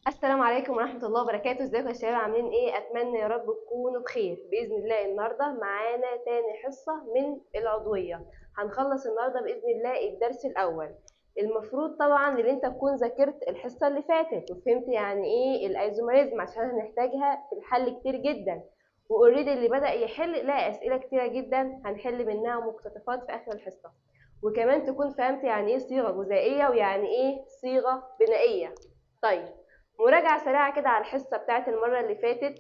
السلام عليكم ورحمة الله وبركاته. ازيكم يا شباب، عاملين ايه؟ اتمنى يا رب تكونوا بخير بإذن الله. النهاردة معانا تاني حصة من العضوية، هنخلص النهاردة بإذن الله الدرس الأول. المفروض طبعا ان انت تكون ذاكرت الحصة اللي فاتت وفهمت يعني ايه ال isomerism، عشان هنحتاجها في الحل كتير جدا. و already اللي بدأ يحل لقى أسئلة كتيرة جدا هنحل منها مقتطفات في آخر الحصة. وكمان تكون فهمت يعني ايه صيغة جزيئية ويعني ايه صيغة بنائية. طيب مراجعة سريعة كده على الحصة بتاعت المرة اللي فاتت،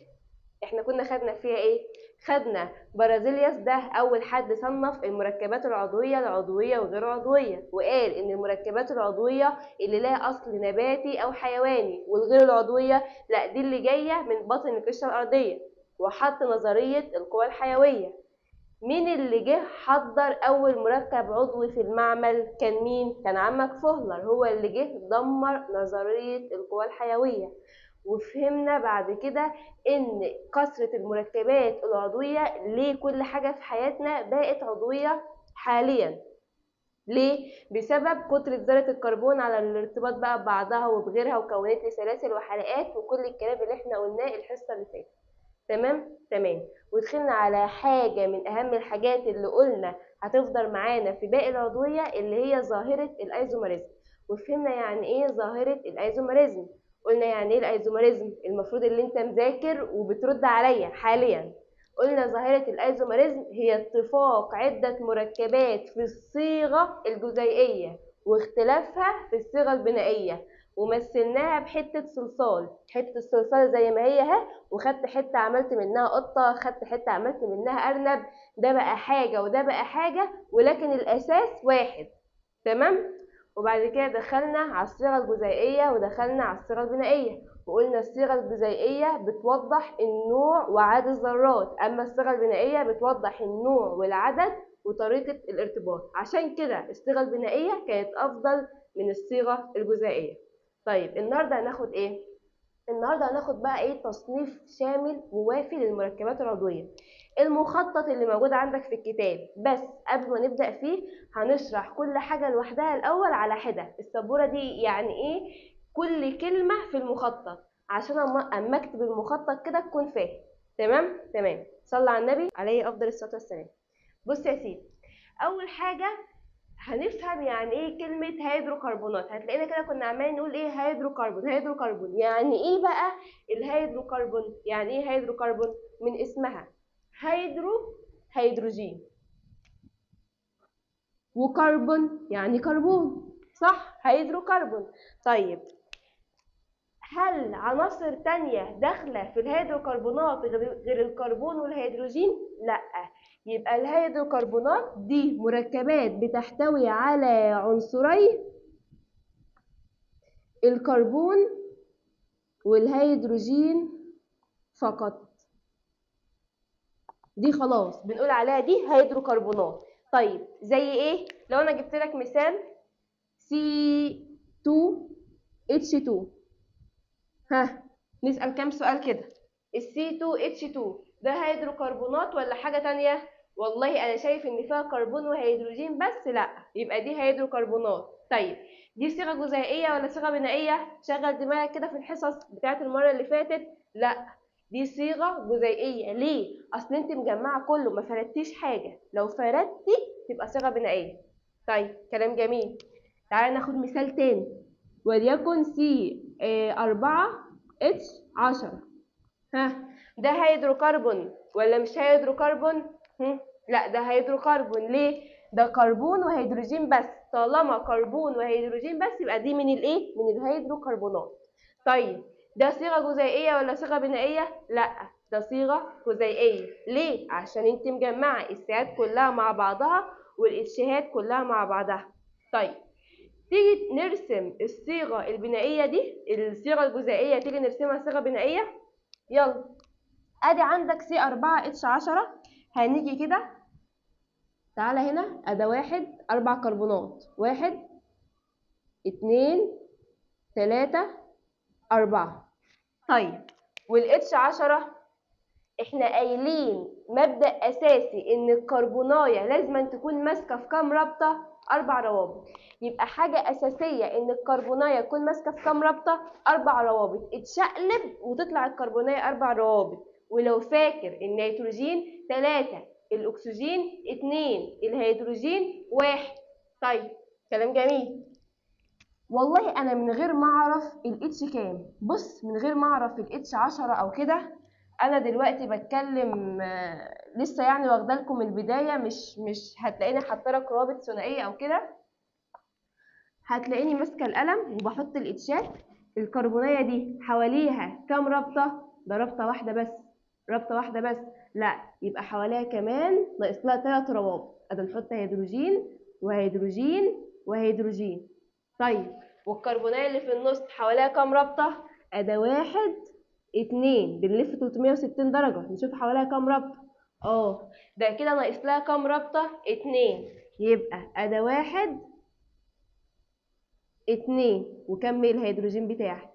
احنا كنا خدنا فيها ايه؟ خدنا بارازيليوس، ده أول حد صنف المركبات العضوية العضوية وغير عضوية، وقال إن المركبات العضوية اللي لها أصل نباتي أو حيواني، والغير العضوية لا دي اللي جاية من بطن القشرة الأرضية، وحط نظرية القوى الحيوية. مين اللي جه حضر أول مركب عضوي في المعمل؟ كان مين؟ كان عمك فوهلر، هو اللي جه دمر نظرية القوى الحيوية. وفهمنا بعد كده إن كثرة المركبات العضوية ليه كل حاجة في حياتنا بقت عضوية حاليا. ليه؟ بسبب كترة ذرة الكربون على الارتباط بقى ببعضها وبغيرها، وكونت لي سلاسل وحلقات وكل الكلام اللي احنا قلناه الحصة اللي فاتت. تمام؟ تمام. ودخلنا على حاجة من أهم الحاجات اللي قلنا هتفضل معانا في باقي العضوية، اللي هي ظاهرة ال isomerism. وفهمنا يعني إيه ظاهرة ال isomerism. قلنا يعني إيه ال isomerism؟ المفروض اللي أنت مذاكر وبترد عليا حاليا. قلنا ظاهرة ال isomerism هي اتفاق عدة مركبات في الصيغة الجزيئية واختلافها في الصيغة البنائية، ومثلناها بحتة صلصال، حتة الصلصال زي ما هي اهي، وخدت حتة عملت منها قطة، خدت حتة عملت منها أرنب، ده بقى حاجة وده بقى حاجة، ولكن الأساس واحد. تمام؟ وبعد كده دخلنا على الصيغة الجزيئية ودخلنا على الصيغة البنائية، وقلنا الصيغة الجزيئية بتوضح النوع وعدد الذرات، أما الصيغة البنائية بتوضح النوع والعدد وطريقة الارتباط. عشان كده الصيغة البنائية كانت أفضل من الصيغة الجزيئية. طيب النهارده هناخد ايه؟ النهارده هناخد بقى ايه؟ تصنيف شامل ووافي للمركبات العضوية، المخطط اللي موجود عندك في الكتاب. بس قبل ما نبدا فيه هنشرح كل حاجة لوحدها الاول على حده. السبوره دي يعني ايه كل كلمة في المخطط، عشان اما اكتب المخطط كده تكون فاهم. تمام؟ تمام. صلى على النبي عليه افضل الصلاة والسلام. بص يا سيدي، اول حاجة هنفهم يعني ايه كلمة هيدروكربونات. هتلاقينا كده كنا عمالين نقول ايه؟ هيدروكربون هيدروكربون. يعني ايه بقى الهيدروكربون؟ يعني ايه هيدروكربون؟ من اسمها hydro هيدروجين، وكربون يعني كربون، صح؟ هيدروكربون. طيب هل عناصر تانية داخلة في الهيدروكربونات غير الكربون والهيدروجين؟ لأ. يبقى الهيدروكربونات دي مركبات بتحتوي على عنصري الكربون والهيدروجين فقط. دي خلاص بنقول عليها دي هيدروكربونات. طيب زي ايه؟ لو انا جبت لك مثال C2H2، ها نسأل كام سؤال كده. ال C2H2 ده هيدروكربونات ولا حاجة تانية؟ والله أنا شايف إن فيها كربون وهيدروجين بس، لأ يبقى دي هيدروكربونات. طيب دي صيغة جزيئية ولا صيغة بنائية؟ شغل دماغك كده في الحصص بتاعت المرة اللي فاتت. لأ دي صيغة جزيئية. ليه؟ أصل أنت مجمعة كله، ما فردتيش حاجة، لو فردتي تبقى صيغة بنائية. طيب كلام جميل. تعالى ناخد مثال تاني، وليكن C4H10، ها ده هيدروكربون ولا مش هيدروكربون؟ لا ده هيدروكربون. ليه؟ ده كربون وهيدروجين بس، طالما كربون وهيدروجين بس يبقى دي من الايه؟ من الهيدروكربونات. طيب ده صيغة جزيئية ولا صيغة بنائية؟ لا ده صيغة جزيئية. ليه؟ عشان انت مجمعة السيات كلها مع بعضها والاتشهات كلها مع بعضها. طيب تيجي نرسم الصيغة البنائية دي، الصيغة الجزيئية تيجي نرسمها صيغة بنائية. يلا ادي عندك C4H10، هنيجي كده تعالى هنا، ادي واحد 4 كربونات، 1 2 3 4. طيب وال H10 احنا قايلين مبدأ اساسي ان الكربونايه لازم تكون ماسكه في كام رابطه؟ 4 روابط. يبقى حاجة أساسية إن الكربوناية تكون ماسكة في كام رابطة؟ 4 روابط. اتشقلب وتطلع الكربوناية 4 روابط. ولو فاكر النيتروجين 3، الأكسجين 2، الهيدروجين 1. طيب كلام جميل. والله أنا من غير ما أعرف ال H كام، بص من غير ما أعرف ال H 10 أو كده، أنا دلوقتي بتكلم لسه يعني واخده لكم البداية، مش هتلاقيني حاطه لك روابط ثنائية أو كده. هتلاقيني ماسكة القلم وبحط الإتشات. الكربونية دي حواليها كام رابطة؟ ده رابطة واحدة بس، رابطة واحدة بس، لا يبقى حواليها كمان ناقص لها 3 روابط. أدي نحط هيدروجين وهيدروجين وهيدروجين. طيب والكربونية اللي في النص حواليها كام رابطة؟ أدي 1 2، بنلف 360 درجة نشوف حواليها كام رابطة. ده كده ناقص لها كام رابطة؟ 2، يبقى أدي 1 2 وكمل الهيدروجين بتاعك.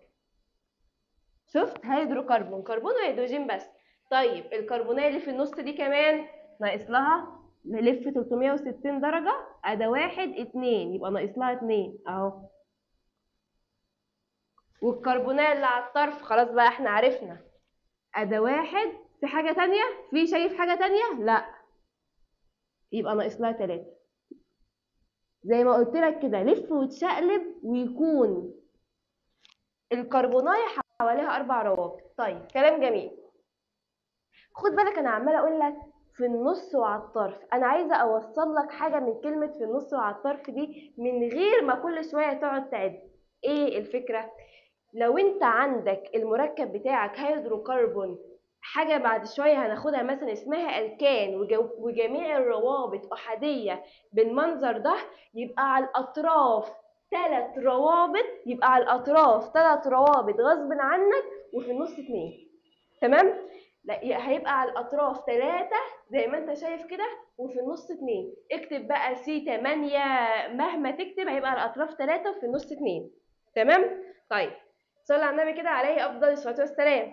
شفت؟ هيدروكربون، كربون وهيدروجين بس. طيب الكربونية اللي في النص دي كمان ناقص لها، نلف 360 درجة، أدي 1 2، يبقى ناقص لها 2 أهو. والكربونية اللي على الطرف خلاص بقى احنا عرفنا، أدي 1. في حاجة تانية؟ في شايف حاجة تانية؟ لا، يبقى ناقص لها 3. زي ما قلت لك كده لف وتشقلب ويكون الكربوناية حواليها 4 روابط. طيب كلام جميل. خد بالك انا عماله اقول لك في النص وعلى الطرف، انا عايزه اوصل لك حاجة من كلمة في النص وعلى الطرف دي من غير ما كل شوية تقعد تعد. ايه الفكرة؟ لو انت عندك المركب بتاعك هيدروكربون، حاجة بعد شوية هناخدها مثلا اسمها الكان، وجميع الروابط احادية بالمنظر ده، يبقى على الاطراف 3 روابط، يبقى على الاطراف 3 روابط غصب عنك، وفي النص 2. تمام؟ لا، هيبقى على الاطراف 3 زي ما انت شايف كده، وفي النص 2. اكتب بقى سي 8 مهما تكتب، هيبقى على الاطراف 3 وفي النص 2. تمام؟ طيب صلى على النبي كده عليه افضل الصلاة والسلام.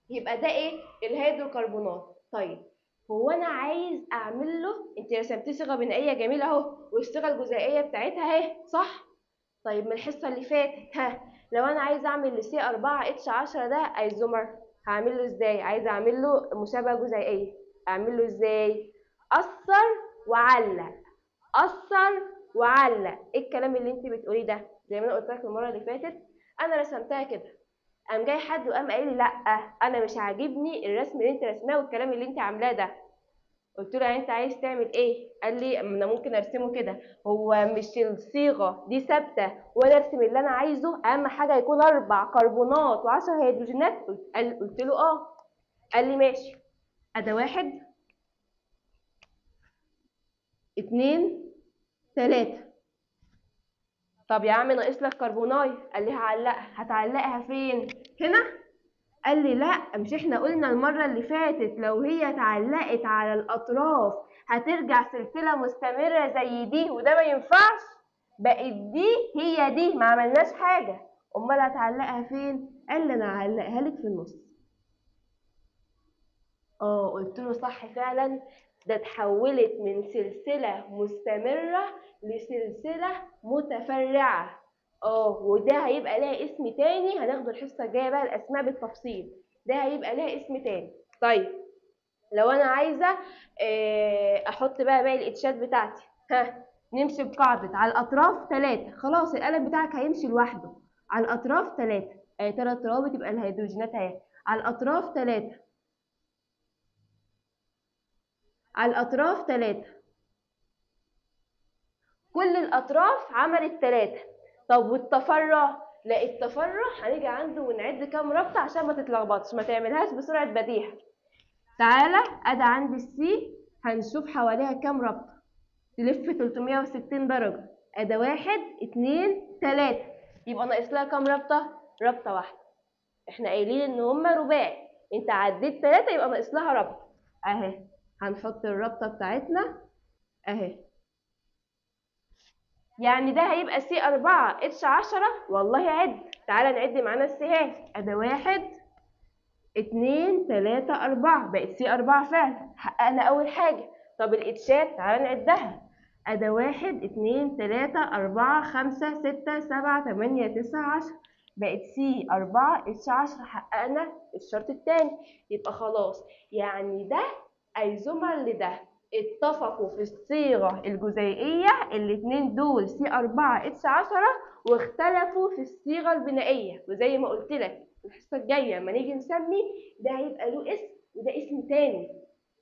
يبقى ده ايه؟ الهيدروكربونات. طيب هو انا عايز اعمل له، انت رسمتي صيغة بنائيه جميلة اهو، والصيغة الجزيئيه بتاعتها اهي، صح؟ طيب من الحصة اللي فاتت، ها لو انا عايز اعمل ل C 4 H 10 ده ايزومر، هعمل له ازاي؟ عايز اعمل له مشابهة جزيئيه، اعمل له ازاي؟ قصر وعلق، قصر وعلق. ايه الكلام اللي انت بتقوليه ده؟ زي ما انا قلت لك المرة اللي فاتت انا رسمتها كده، قام جاي حد وقام قايل لي لا انا مش عاجبني الرسم اللي انت رسماه والكلام اللي انت عاملاه ده. قلت له يعني انت عايز تعمل ايه؟ قال لي انا ممكن ارسمه كده، هو مش الصيغة دي ثابتة وانا ارسم اللي انا عايزه، اهم حاجة يكون 4 كربونات و10 هيدروجينات. قلت له اه. قال لي ماشي، ادي 1 2 3. طب يا عم ناقص لك كربونايه. قال لي هعلقها. هتعلقها فين؟ هنا؟ قال لي لا، مش احنا قلنا المرة اللي فاتت لو هي اتعلقت على الأطراف هترجع سلسلة مستمرة زي دي، وده ما ينفعش، بقت دي هي دي، ما عملناش حاجة. أمال هتعلقها فين؟ قال لي أنا هعلقها لك في النص. قلت له صح فعلا، ده اتحولت من سلسلة مستمرة لسلسلة متفرعة. وده هيبقى لها اسم تاني، هناخده الحصة الجاية بقى الأسماء بالتفصيل، ده هيبقى لها اسم تاني. طيب لو أنا عايزة أحط بقى باقي الإتشات بتاعتي، ها نمشي بقاعدة على الأطراف 3، خلاص القلم بتاعك هيمشي لوحده. على الأطراف 3، 3 روابط يبقى الهيدروجينات أهي. على الأطراف 3، على الأطراف 3، كل الأطراف عملت 3. طب والتفرع؟ لا التفرع هنيجي عنده ونعد كام رابطة عشان ما تتلخبطش، ما تعملهاش بسرعة بديهة. تعالى ادي عندي السي، هنشوف حواليها كام رابطة، تلف 360 درجة، ادي 1 2 3، يبقى ناقص لها كام رابطة؟ رابطة واحدة. احنا قايلين ان هما رباعي، انت عديت 3 يبقى ناقص لها رابطة اهي، هنحط الرابطة بتاعتنا اهي. يعني ده هيبقى C 4 H 10. والله عد، تعالى نعد معانا السيهات، ادي 1 2 3 4، بقت C 4 فعلا، حققنا اول حاجة. طب الاتشات تعالى نعدها، أدا 1 2 3 4 5 6 7 8 9 10، بقت C 4 H 10. حققنا الشرط التاني، يبقى خلاص يعني ده ايزومر لده، اتفقوا في الصيغة الجزيئية الاتنين دول C 4 H 10، واختلفوا في الصيغة البنائية. وزي ما قلت لك الحصة الجاية لما نيجي نسمي ده هيبقى له اسم وده اسم تاني،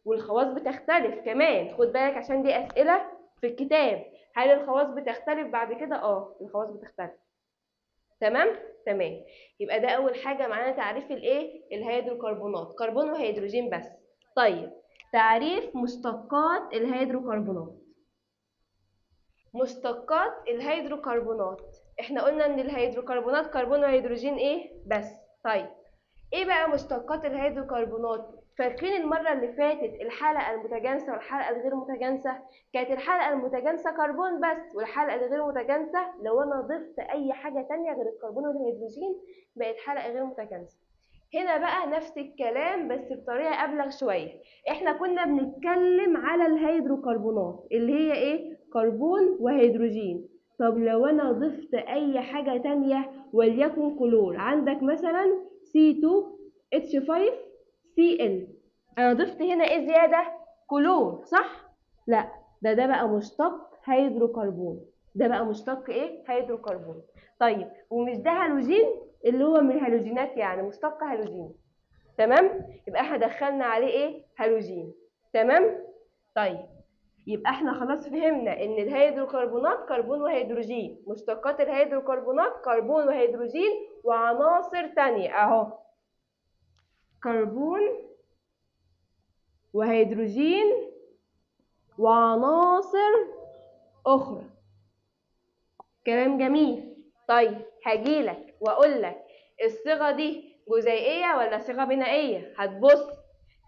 والخواص بتختلف كمان، خد بالك عشان دي أسئلة في الكتاب. هل الخواص بتختلف بعد كده؟ الخواص بتختلف. تمام؟ تمام. يبقى ده أول حاجة معانا تعريف الإيه؟ الهيدروكربونات، كربون وهيدروجين بس. طيب تعريف مشتقات الهيدروكربونات. مشتقات الهيدروكربونات، احنا قلنا ان الهيدروكربونات كربون وهيدروجين ايه بس. طيب ايه بقى مشتقات الهيدروكربونات؟ فاكرين المرة اللي فاتت الحلقة المتجانسة والحلقة الغير متجانسة؟ كانت الحلقة المتجانسة كربون بس، والحلقة الغير متجانسة لو انا ضفت اي حاجة تانية غير الكربون والهيدروجين بقت حلقة غير متجانسة. هنا بقى نفس الكلام بس بطريقة أبلغ شوية. احنا كنا بنتكلم على الهيدروكربونات اللي هي ايه؟ كربون وهيدروجين. طب لو انا ضفت اي حاجة تانية وليكن كلور، عندك مثلا C2H5Cl، انا ضفت هنا ايه زيادة؟ كلور، صح؟ لا، ده بقى مشتق هيدروكربون، ده بقى مشتق ايه؟ هيدروكربون. طيب ومش ده هالوجين اللي هو من الهالوجينات، يعني مشتق هالوجين. تمام؟ يبقى احنا دخلنا عليه ايه؟ هالوجين. تمام؟ طيب يبقى احنا خلاص فهمنا ان الهيدروكربونات كربون وهيدروجين، مشتقات الهيدروكربونات كربون وهيدروجين وعناصر تانية اهو، كربون وهيدروجين وعناصر اخرى. كلام جميل. طيب هجيلك واقولك الصيغة دي جزيئيه ولا صيغة بنائيه؟ هتبص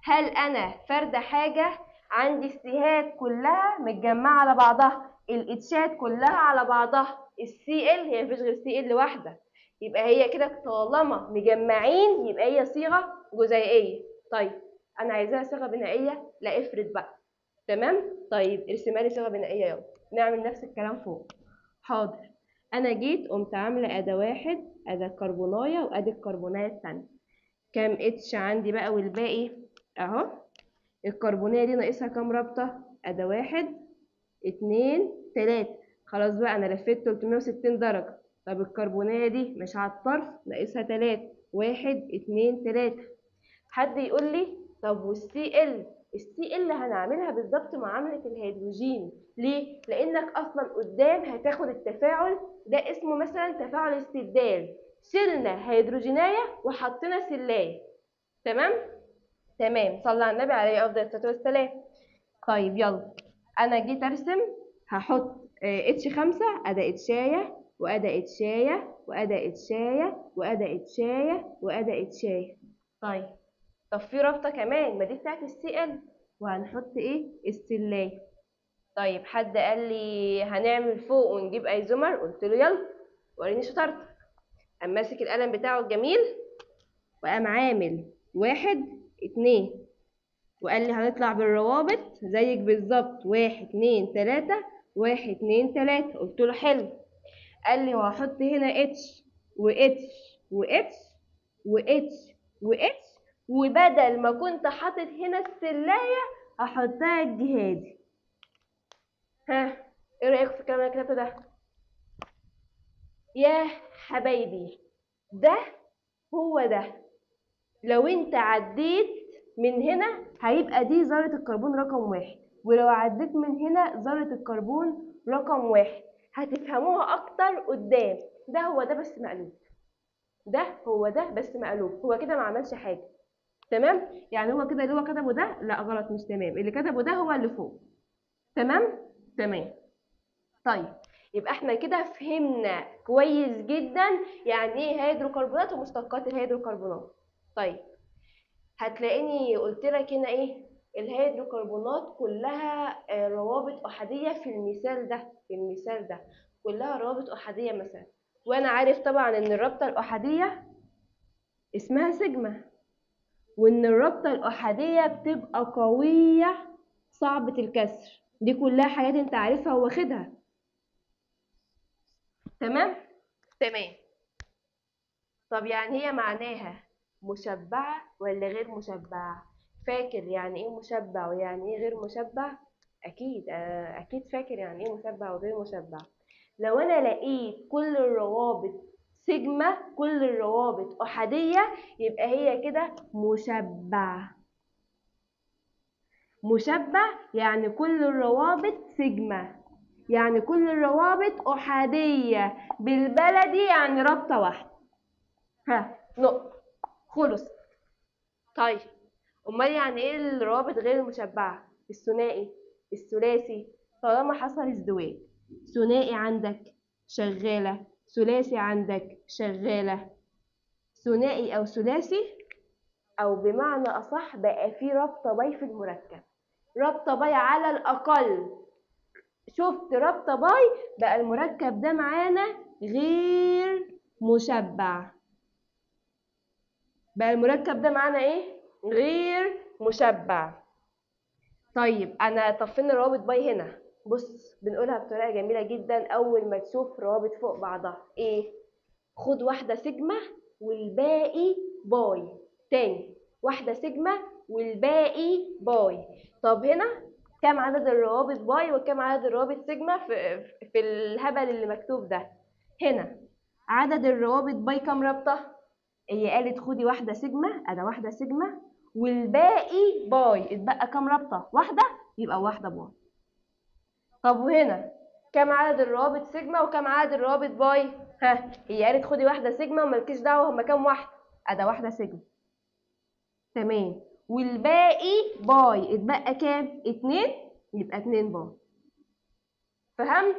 هل انا فرد حاجة عندي السيهات كلها متجمعه على بعضها، الاتشات كلها على بعضها، ال Cl هي مفيش غير Cl واحدة، يبقى هي كده طالما مجمعين يبقى هي صيغة جزيئيه. طيب انا عايزاها صيغة بنائيه، لا افرد بقى. تمام؟ طيب ارسمها لي صيغة بنائيه، يلا نعمل نفس الكلام فوق. حاضر. انا جيت قمت عامله اداه واحد، اداه الكربونايه وادي الكربونايه الثانية. كام H عندي بقى والباقي اهو. الكربونايه دي ناقصها كام رابطه؟ اداه 1 2 3. خلاص بقى انا لفيت 360 درجه. طب الكربونايه دي مش على الطرف، ناقصها 3، 1 2 3. حد يقول لي طب وال Cl؟ ال Cl هنعملها بالظبط معاملة الهيدروجين. ليه؟ لانك اصلا قدام هتاخد التفاعل ده اسمه مثلا تفاعل استبدال، شلنا هيدروجينايه وحطينا سلايه. تمام؟ تمام. صلى على النبي عليه افضل الصلاة والسلام. طيب يلا انا جيت ارسم، هحط H 5، اداه اتشايه واداه اتشايه واداه اتشايه واداه اتشايه واداه اتشايه. طيب طب في رابطه كمان، ما دي بتاعت ال Cl، وهنحط ايه؟ السلايه. طيب حد قال لي هنعمل فوق ونجيب ايزومر، قلت له يلا وريني شطارتك. قام ماسك القلم بتاعه الجميل وقام عامل 1 2، وقال لي هنطلع بالروابط زيك بالظبط، 1 2 3 1 2 3. قلت له حلو. قال لي وهحط هنا اتش واتش واتش واتش واتش، وبدل ما كنت حاطط هنا السلايه هحطها الجهادي. ها ايه رايك في الكلام اللي كتبته ده يا حبايبي؟ ده هو ده. لو انت عديت من هنا هيبقى دي ذرة الكربون رقم 1، ولو عديت من هنا ذرة الكربون رقم 1. هتفهموها اكتر قدام. ده هو ده بس مقلوب، ده هو ده بس مقلوب، هو كده ما عملش حاجة. تمام؟ يعني هو كده اللي هو كتبه ده لا غلط، مش تمام، اللي كتبه ده هو اللي فوق. تمام؟ تمام. طيب يبقى احنا كده فهمنا كويس جدا يعني ايه هيدروكربونات ومشتقات الهيدروكربونات. طيب هتلاقيني قلت لك هنا ايه؟ الهيدروكربونات كلها روابط احادية في المثال ده، في المثال ده كلها روابط احادية مثلا، وانا عارف طبعا ان الرابطة الاحاديه اسمها سيجما، وان الرابطة الاحاديه بتبقى قوية صعبة الكسر. دي كلها حاجات انت عارفها وواخدها. تمام؟ تمام. طب يعني هي معناها مشبعة ولا غير مشبعة؟ فاكر يعني ايه مشبع ويعني ايه غير مشبع؟ اكيد اكيد فاكر يعني ايه مشبع وغير مشبع. لو انا لقيت كل الروابط سيجما، كل الروابط احادية، يبقى هي كده مشبع. مشبع يعني كل الروابط سيجما، يعني كل الروابط احادية، بالبلدي يعني رابطة واحدة. ها نقطة خلص. طيب امال يعني ايه الروابط غير المشبعة؟ الثنائي، الثلاثي، طالما حصل ازدواج، ثنائي عندك شغالة، ثلاثي عندك شغالة، ثنائي او ثلاثي، او بمعنى اصح بقى في رابطة pi في المركب، رابطة pi على الاقل. شفت رابطة pi بقى المركب ده معانا غير مشبع، بقى المركب ده معانا ايه؟ غير مشبع. طيب انا طفينا روابط pi هنا، بص بنقولها بطريقة جميلة جدا، اول ما تشوف روابط فوق بعضها ايه؟ خد واحدة سيجما والباقي pi. تاني واحدة سيجما والباقي pi. طب هنا كام عدد الروابط pi وكام عدد الروابط سيجما في الهبل اللي مكتوب ده؟ هنا عدد الروابط pi كام رابطه؟ هي قالت خدي واحدة سيجما، انا واحدة سيجما والباقي pi، اتبقى كام رابطه؟ واحدة، يبقى واحدة pi. طب وهنا كام عدد الروابط سيجما وكام عدد الروابط pi؟ ها هي قالت خدي واحدة سيجما ومالكيش دعوه هما كام واحدة، ادا واحدة سيجما، تمام، والباقي pi، اتبقى كام؟ 2، يبقى 2 pi. فهمت؟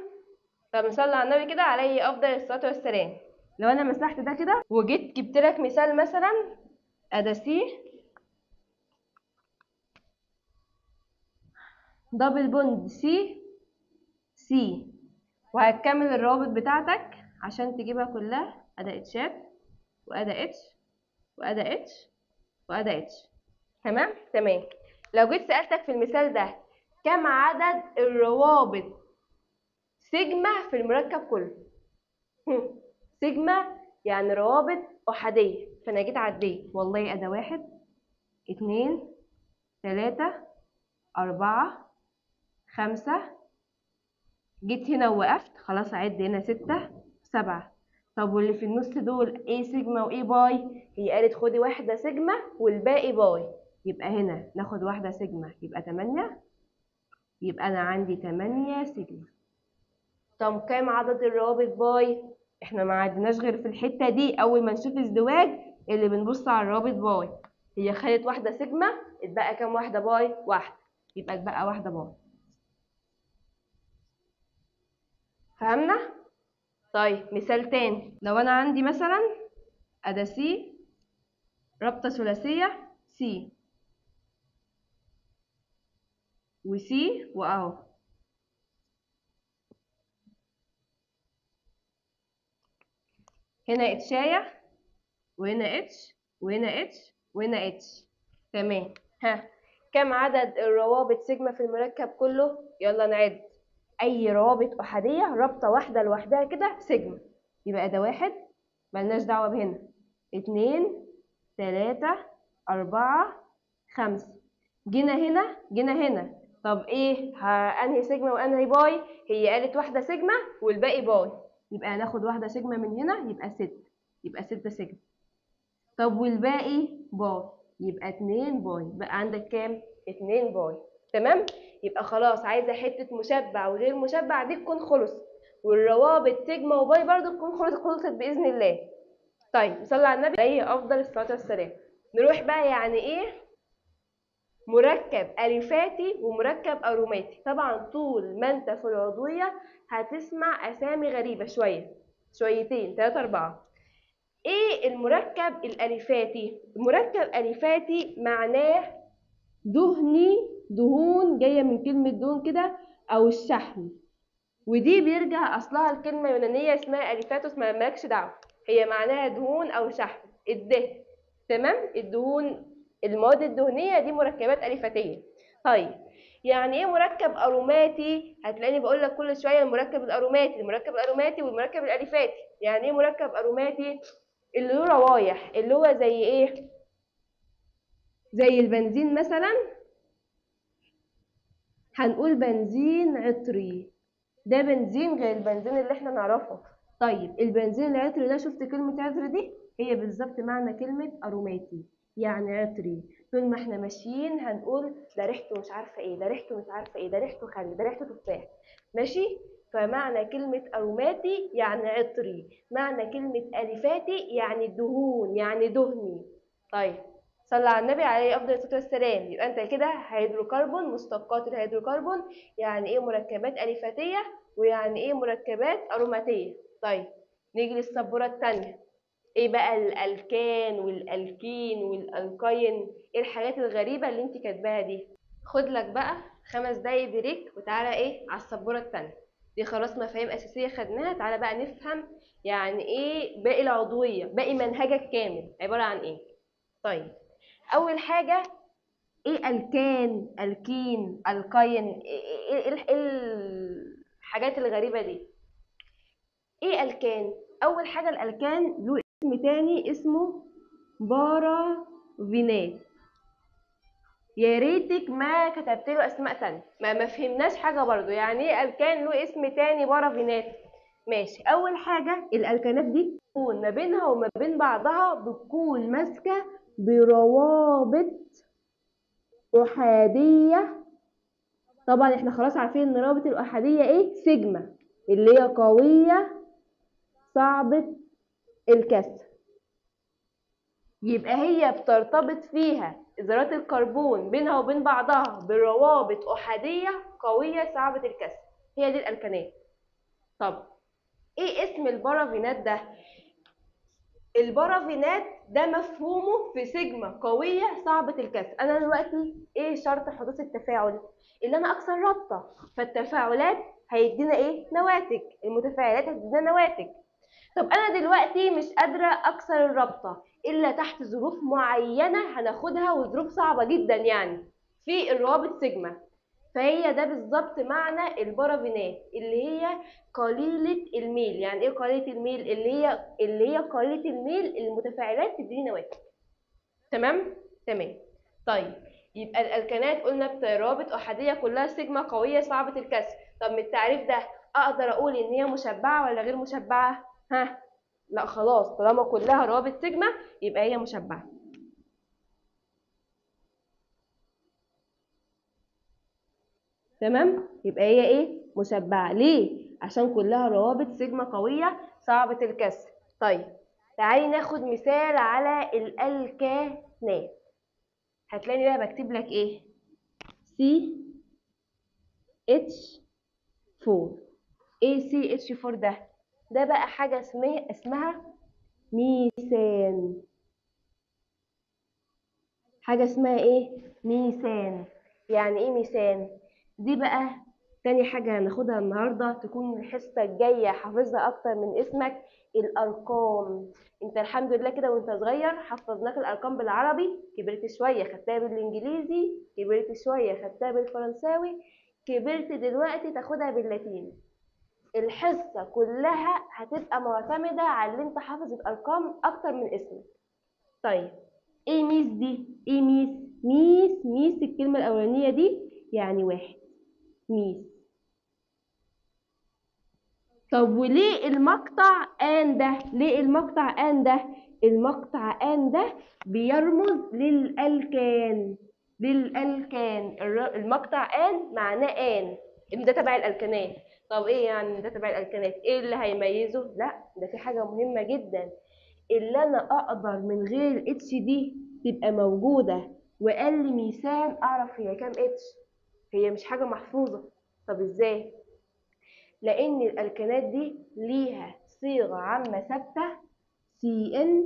طب نصلي على النبي كده عليه افضل الصلاة والسلام. لو انا مسحت ده كده وجيت جبت لك مثال مثلا، ادا C double bond C C، وهتكمل الروابط بتاعتك عشان تجيبها كلها، ادا اتشات وادا اتش وادا اتش وادا اتش. تمام؟ تمام. لو جيت سألتك في المثال ده كم عدد الروابط سيجما في المركب كله؟ سيجما يعني روابط أحادية، فأنا جيت عديت والله أدا 1 2 3 4 5، جيت هنا ووقفت، خلاص أعد هنا 6 7. طب واللي في النص دول ايه سيجما وايه pi؟ هي قالت خدي واحدة سيجما والباقي pi، يبقى هنا ناخد واحدة سيجما يبقى 8، يبقى أنا عندي 8 سيجما. طب كام عدد الروابط pi؟ احنا ما عدناش غير في الحتة دي، أول ما نشوف ازدواج اللي بنبص على الروابط pi، هي خدت واحدة سيجما اتبقى كام واحدة pi؟ واحدة، يبقى اتبقى واحدة pi. فهمنا؟ طيب مثال تاني، لو أنا عندي مثلا أدا C رابطة ثلاثية C و C وأهو، هنا اتشاية وهنا اتش وهنا اتش وهنا اتش. تمام. ها كم عدد الروابط سيجما في المركب كله؟ يلا نعد. أي روابط أحادية رابطة واحدة لوحدها كده سيجما، يبقى ده 1 ملناش دعوة بهنا، 2 3 4 5، جينا هنا جينا هنا. طب ايه انهي سيجما وانهي pi؟ هي قالت واحدة سيجما والباقي pi، يبقى هناخد واحدة سيجما من هنا يبقى 6، يبقى 6 سيجما. طب والباقي pi يبقى 2 pi، بقى عندك كام؟ 2 pi. تمام؟ يبقى خلاص عايزة حتة مشبع وغير مشبع دي تكون خلص، والروابط سيجما و pi برضو تكون خلصت بإذن الله. طيب صلى على النبي عليه أفضل الصلاة والسلام. نروح بقى يعني إيه مركب أليفاتي ومركب أروماتي. طبعا طول ما أنت في العضوية هتسمع أسامي غريبة شوية، شويتين 3 4. إيه المركب الأليفاتي؟ المركب أليفاتي معناه دهني، دهون جاية من كلمة دهون كده أو الشحم، ودي بيرجع أصلها لكلمة يونانية اسمها أليفاتوس، ما مالكش دعوة، هي معناها دهون أو شحم، الدهن. تمام؟ الدهون، المواد الدهنية دي مركبات أليفاتية. طيب يعني ايه مركب اروماتي؟ هتلاقيني بقول لك كل شوية المركب الاروماتي، المركب الاروماتي والمركب الاليفاتي. يعني ايه مركب اروماتي؟ اللي له روايح، اللي هو زي ايه؟ زي البنزين مثلا، هنقول بنزين عطري، ده بنزين غير البنزين اللي احنا نعرفه. طيب البنزين العطري ده، شفت كلمة عطري دي؟ هي بالظبط معنى كلمة أروماتي، يعني عطري. طول ما احنا ماشيين هنقول ده ريحته مش عارفة ايه، ده ريحته مش عارفة ايه، ده ريحته خل، ده ريحته تفاح، ماشي؟ فمعنى كلمة أروماتي يعني عطري، معنى كلمة أليفاتي يعني دهون، يعني دهني. طيب صلى على النبي عليه أفضل الصلاة والسلام. يبقى أنت كده هيدروكربون، مشتقات الهيدروكربون، يعني إيه مركبات أليفاتية ويعني إيه مركبات أروماتية. طيب نيجي للسبورة التانية، إيه بقى الألكان والألكين والألكاين؟ إيه الحاجات الغريبة اللي أنت كاتباها دي؟ خد لك بقى 5 دقايق break وتعالى إيه على السبورة التانية دي. خلاص مفاهيم أساسية خدناها، تعالى بقى نفهم يعني إيه باقي العضوية، باقي منهجك كامل عبارة عن إيه. طيب أول حاجة إيه ألكان، ألكين، ألكاين؟ إيه الحاجات الغريبة دي؟ إيه ألكان؟ أول حاجة الألكان له اسم تاني اسمه بارافينات. يا ريتك ما كتبت له أسماء تانية، ما فهمناش حاجة برضو. يعني إيه ألكان له اسم تاني بارافينات؟ ماشي. أول حاجة الألكانات دي بتكون ما بينها وما بين بعضها بتكون ماسكة بروابط أحادية. طبعا احنا خلاص عارفين ان رابط الأحادية ايه؟ سيجما، اللي هي قوية صعبة الكسر. يبقى هي بترتبط فيها ذرات الكربون بينها وبين بعضها بروابط أحادية قوية صعبة الكسر، هي دي الألكانات. طب ايه اسم البارافينات ده؟ البارافينات ده مفهومه في سيجما قوية صعبة الكسر. أنا دلوقتي إيه شرط حدوث التفاعل؟ اللي أنا أكسر رابطة، فالتفاعلات هيدينا إيه؟ نواتج، المتفاعلات هتدينا نواتج. طب أنا دلوقتي مش قادرة أكسر الرابطة إلا تحت ظروف معينة هناخدها، وظروف صعبة جدا يعني في الروابط سيجما. فهي ده بالظبط معنى البارافينات اللي هي قليلة الميل. يعني ايه قليلة الميل؟ اللي هي قليلة الميل المتفاعلات تديني نواتج. تمام؟ تمام. طيب يبقى الألكانات قلنا بروابط أحادية كلها سيجما قوية صعبة الكسر. طب من التعريف ده أقدر أقول إن هي مشبعة ولا غير مشبعة؟ ها؟ لا خلاص، طالما كلها روابط سيجما يبقى هي مشبعة. تمام؟ يبقى هي ايه؟ مشبعة. ليه؟ عشان كلها روابط سيجما قوية صعبة الكسر. طيب تعالي ناخد مثال على الألكانات. هتلاقيني بقى بكتب لك ايه؟ CH4. ايه CH4 ده؟ ده بقى حاجة اسمها ميثان. حاجة اسمها ايه؟ ميثان. يعني ايه ميثان؟ دي بقى تاني حاجة هناخدها النهاردة، تكون الحصة الجاية حافظها أكتر من اسمك، الأرقام. انت الحمد لله كده وانت صغير حفظناك الأرقام بالعربي، كبرت شوية خدتها بالإنجليزي، كبرت شوية خدتها بالفرنساوي، كبرت دلوقتي تاخدها باللاتيني. الحصة كلها هتبقى معتمدة على اللي انت حافظ الأرقام أكتر من اسمك. طيب ايه ميس دي؟ ايه ميس؟ ميس، ميس الكلمة الأولانية دي يعني واحد، ميس. طب وليه المقطع آن ده؟ ليه المقطع آن ده؟ المقطع آن ده بيرمز للألكان، للألكان. المقطع آن معناه آن، إن ده تبع الألكانات. طب إيه يعني ده تبع الألكانات؟ إيه اللي هيميزه؟ لا ده في حاجة مهمة جدا، اللي أنا أقدر من غير ال H دي تبقى موجودة وقال لي ميثان أعرف هي كام H، هي مش حاجة محفوظة. طب إزاي؟ لأن الألكانات دي ليها صيغة عامة ثابتة CN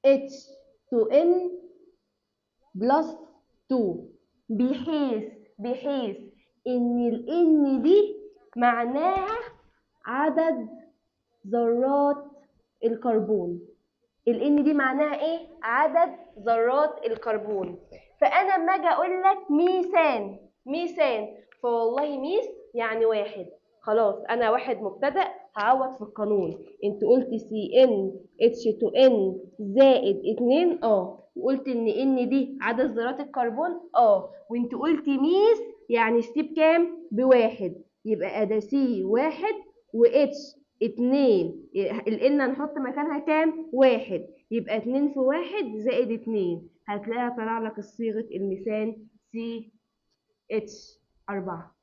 H2N plus 2، بحيث إن ال N دي معناها عدد ذرات الكربون. ال N دي معناها إيه؟ عدد ذرات الكربون. فانا اما اجي اقول لك ميثان، ميثان، فوالله ميث يعني واحد، خلاص انا واحد مبتدأ هعوض في القانون. انت قلت سي ان اتش 2 ان زائد 2، وقلت ان n دي عدد ذرات الكربون، وانت قلت ميث يعني C بكام؟ بواحد، يبقى ادا C واحد و H 2، ال n هنحط مكانها كام؟ واحد، يبقى 2 في 1 زائد 2، هتلاقيها طلع لك صيغة الميثان سي اتش 4.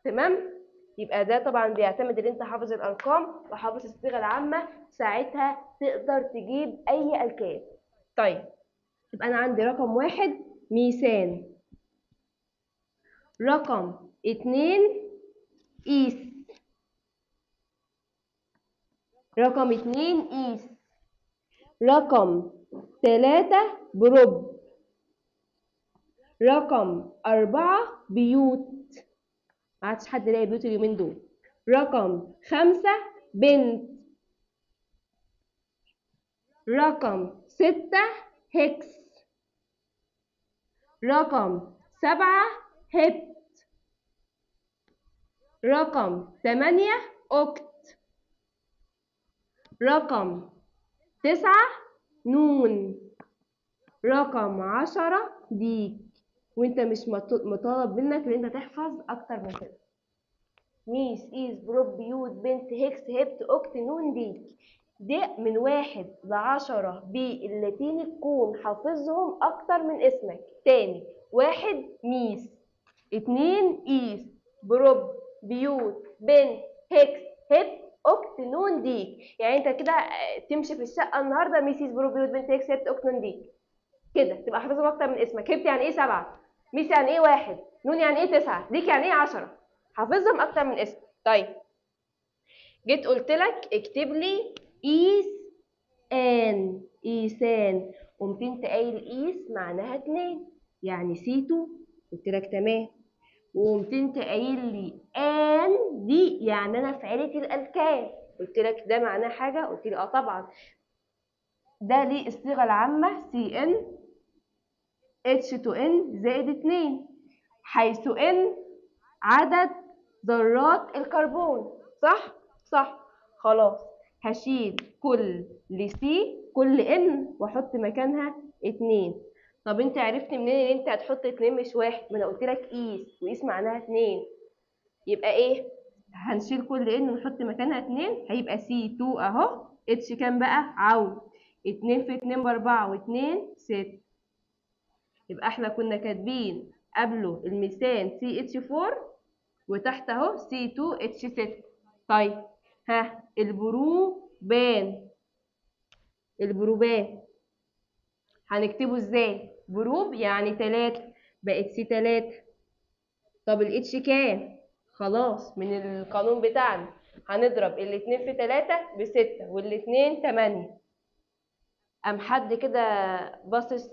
تمام؟ يبقى ده طبعا بيعتمد ان انت حافظ الارقام وحافظ الصيغة العامة، ساعتها تقدر تجيب اي الكان. طيب يبقى انا عندي رقم 1 ميثان، رقم 2 ايث، رقم 2 ايث، رقم 3 بروب، رقم 4 بيوت، ما عادش حد لاقي بيوت اليومين دول، رقم 5 بنت، رقم 6 هكس، رقم 7 هبت، رقم 8 أوكت، رقم 9 نون، رقم 10 ديك. وانت مش مطالب منك ان انت تحفظ اكتر من كده. ميث، ايث، بروب، بيوت، بنت، هكس، هبت، اوكت، نون، ديك. دي من 1 ل10 باللاتيني تكون حافظهم اكتر من اسمك. تاني، 1 ميث، 2 ايث، بروب، بيوت، بنت، هكس، هبت، اوكت، نون، ديك. يعني انت كده تمشي في الشقة النهارده ميث، ايث، بروب، بيوت، بنت، هكس، هبت، اوكت، نون، ديك، كده تبقى حافظهم اكتر من اسمك. هبت يعني ايه 7، ميث يعني ايه 1، نون يعني ايه 9، ديك يعني ايه 10، حافظهم اكتر من اسمك. طيب جيت قلت لك اكتب لي ايث ان، ايثان، قمت انت قايل ايث معناها 2 يعني C 2، قلت لك تمام. وقمت انت قايل لي ان دي يعني انا في عيله الالكان، قلت لك ده معناه حاجة؟ قلت لي طبعا ده ليه الصيغة العامة سي ان اتش 2 ان زائد 2، حيث n عدد ذرات الكربون، صح؟ صح. خلاص هشيل كل C كل n واحط مكانها 2. طب انت عرفت منين ان انت هتحط 2 مش 1؟ ما انا قلت لك ايث، وايث معناها 2، يبقى ايه؟ هنشيل كل n ونحط مكانها 2، هيبقى C 2 اهو، H كام بقى؟ عوض 2 في 2 ب4 و2 6. يبقى احنا كنا كاتبين قبله الميثان سي اتش 4 وتحت اهو سي 2 اتش 6. طيب ها البروبان، البروبان هنكتبه ازاي؟ بروب يعني 3، بقت C 3. طب ال H كام؟ خلاص من القانون بتاعنا هنضرب الاتنين في 3 ب6 والاتنين 8. قام حد كده باصص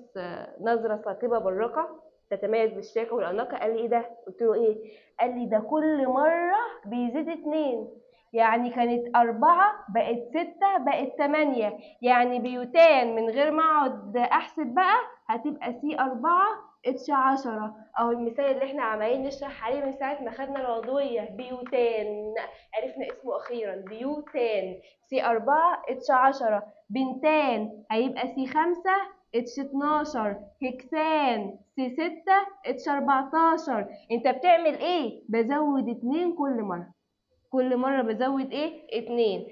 نظرة ثاقبة براقة تتميز بالشياكة والأناقة، قال لي ايه ده؟ قلت له ايه؟ قال لي ده كل مرة بيزيد 2، يعني كانت 4 بقت 6 بقت 8، يعني بيوتان من غير ما اقعد احسب بقى هتبقى C 4 H 10. اهو المثال اللي احنا عمالين نشرح عليه من ساعة ما خدنا العضوية، بيوتان، عرفنا اسمه اخيرا، بيوتان C 4 H 10. بنتان هيبقى C 5 H 12. هكسان C 6 H 14. انت بتعمل ايه؟ بزود 2 كل مرة، كل مرة بزود ايه؟ 2.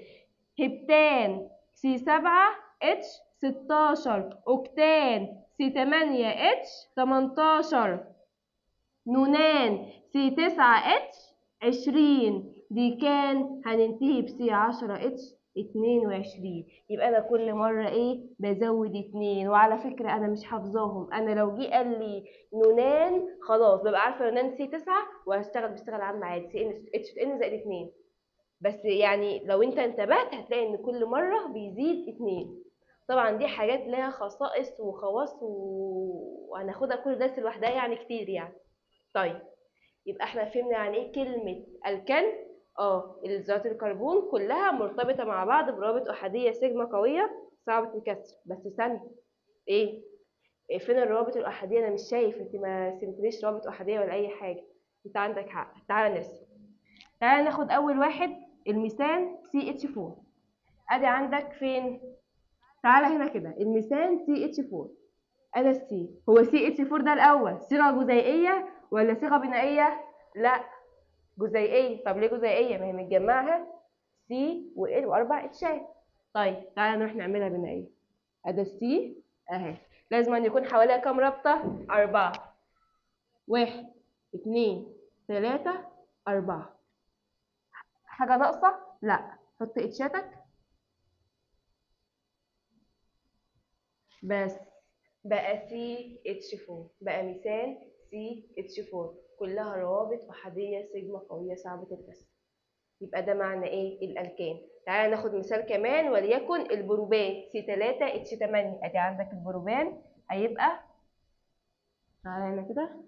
هبتان C 7 H 16. اوكتان C 8 H 18. نونان C 9 H 20. ديكان هننتهي ب C 10 H 22. يبقى انا كل مرة ايه؟ بزود 2. وعلى فكرة انا مش حافظاهم، انا لو جه قال لي نونان خلاص ببقى عارفه نونان C 9 وهشتغل بشتغل عام عادي C n H n زائد 2. بس يعني لو انت انتبهت هتلاقي ان كل مرة بيزيد 2. طبعا دي حاجات لها خصائص وخواص وهناخدها كل درس لوحدها يعني كتير يعني. طيب يبقى احنا فهمنا يعني ايه كلمة الكان. ذرات الكربون كلها مرتبطة مع بعض بروابط أحادية سيجما قوية صعبة الكسر. بس ثانية، ايه فين الروابط الأحادية؟ أنا مش شايف، أنت ما رسمتليش روابط أحادية ولا أي حاجة. أنت عندك حق. تعالى نرسم. تعالى ناخد أول واحد، الميثان CH4. أدي عندك فين؟ تعالى هنا كده، الميثان CH4. أنا ال C، هو CH4 ده الأول صيغة جزيئية ولا صيغة بنائية؟ لا، جزيئية. طب ليه جزيئية؟ ما هي متجمعها C و L وأربع اتشات. طيب تعالى نروح نعملها بنائية. أدي ال C أهي، لازم أن يكون حواليها كام رابطة؟ 4. 1 2 3 4. حاجة ناقصة؟ لا، حط اتشاتك بس. بقى CH4، بقى ميثان CH4، كلها روابط أحادية سيجما قوية صعبة الكسر. يبقى ده معنى إيه؟ الألكان. تعالى ناخد مثال كمان، وليكن البروبان C3H8. أدي عندك البروبان هيبقى، تعالى هنا كده،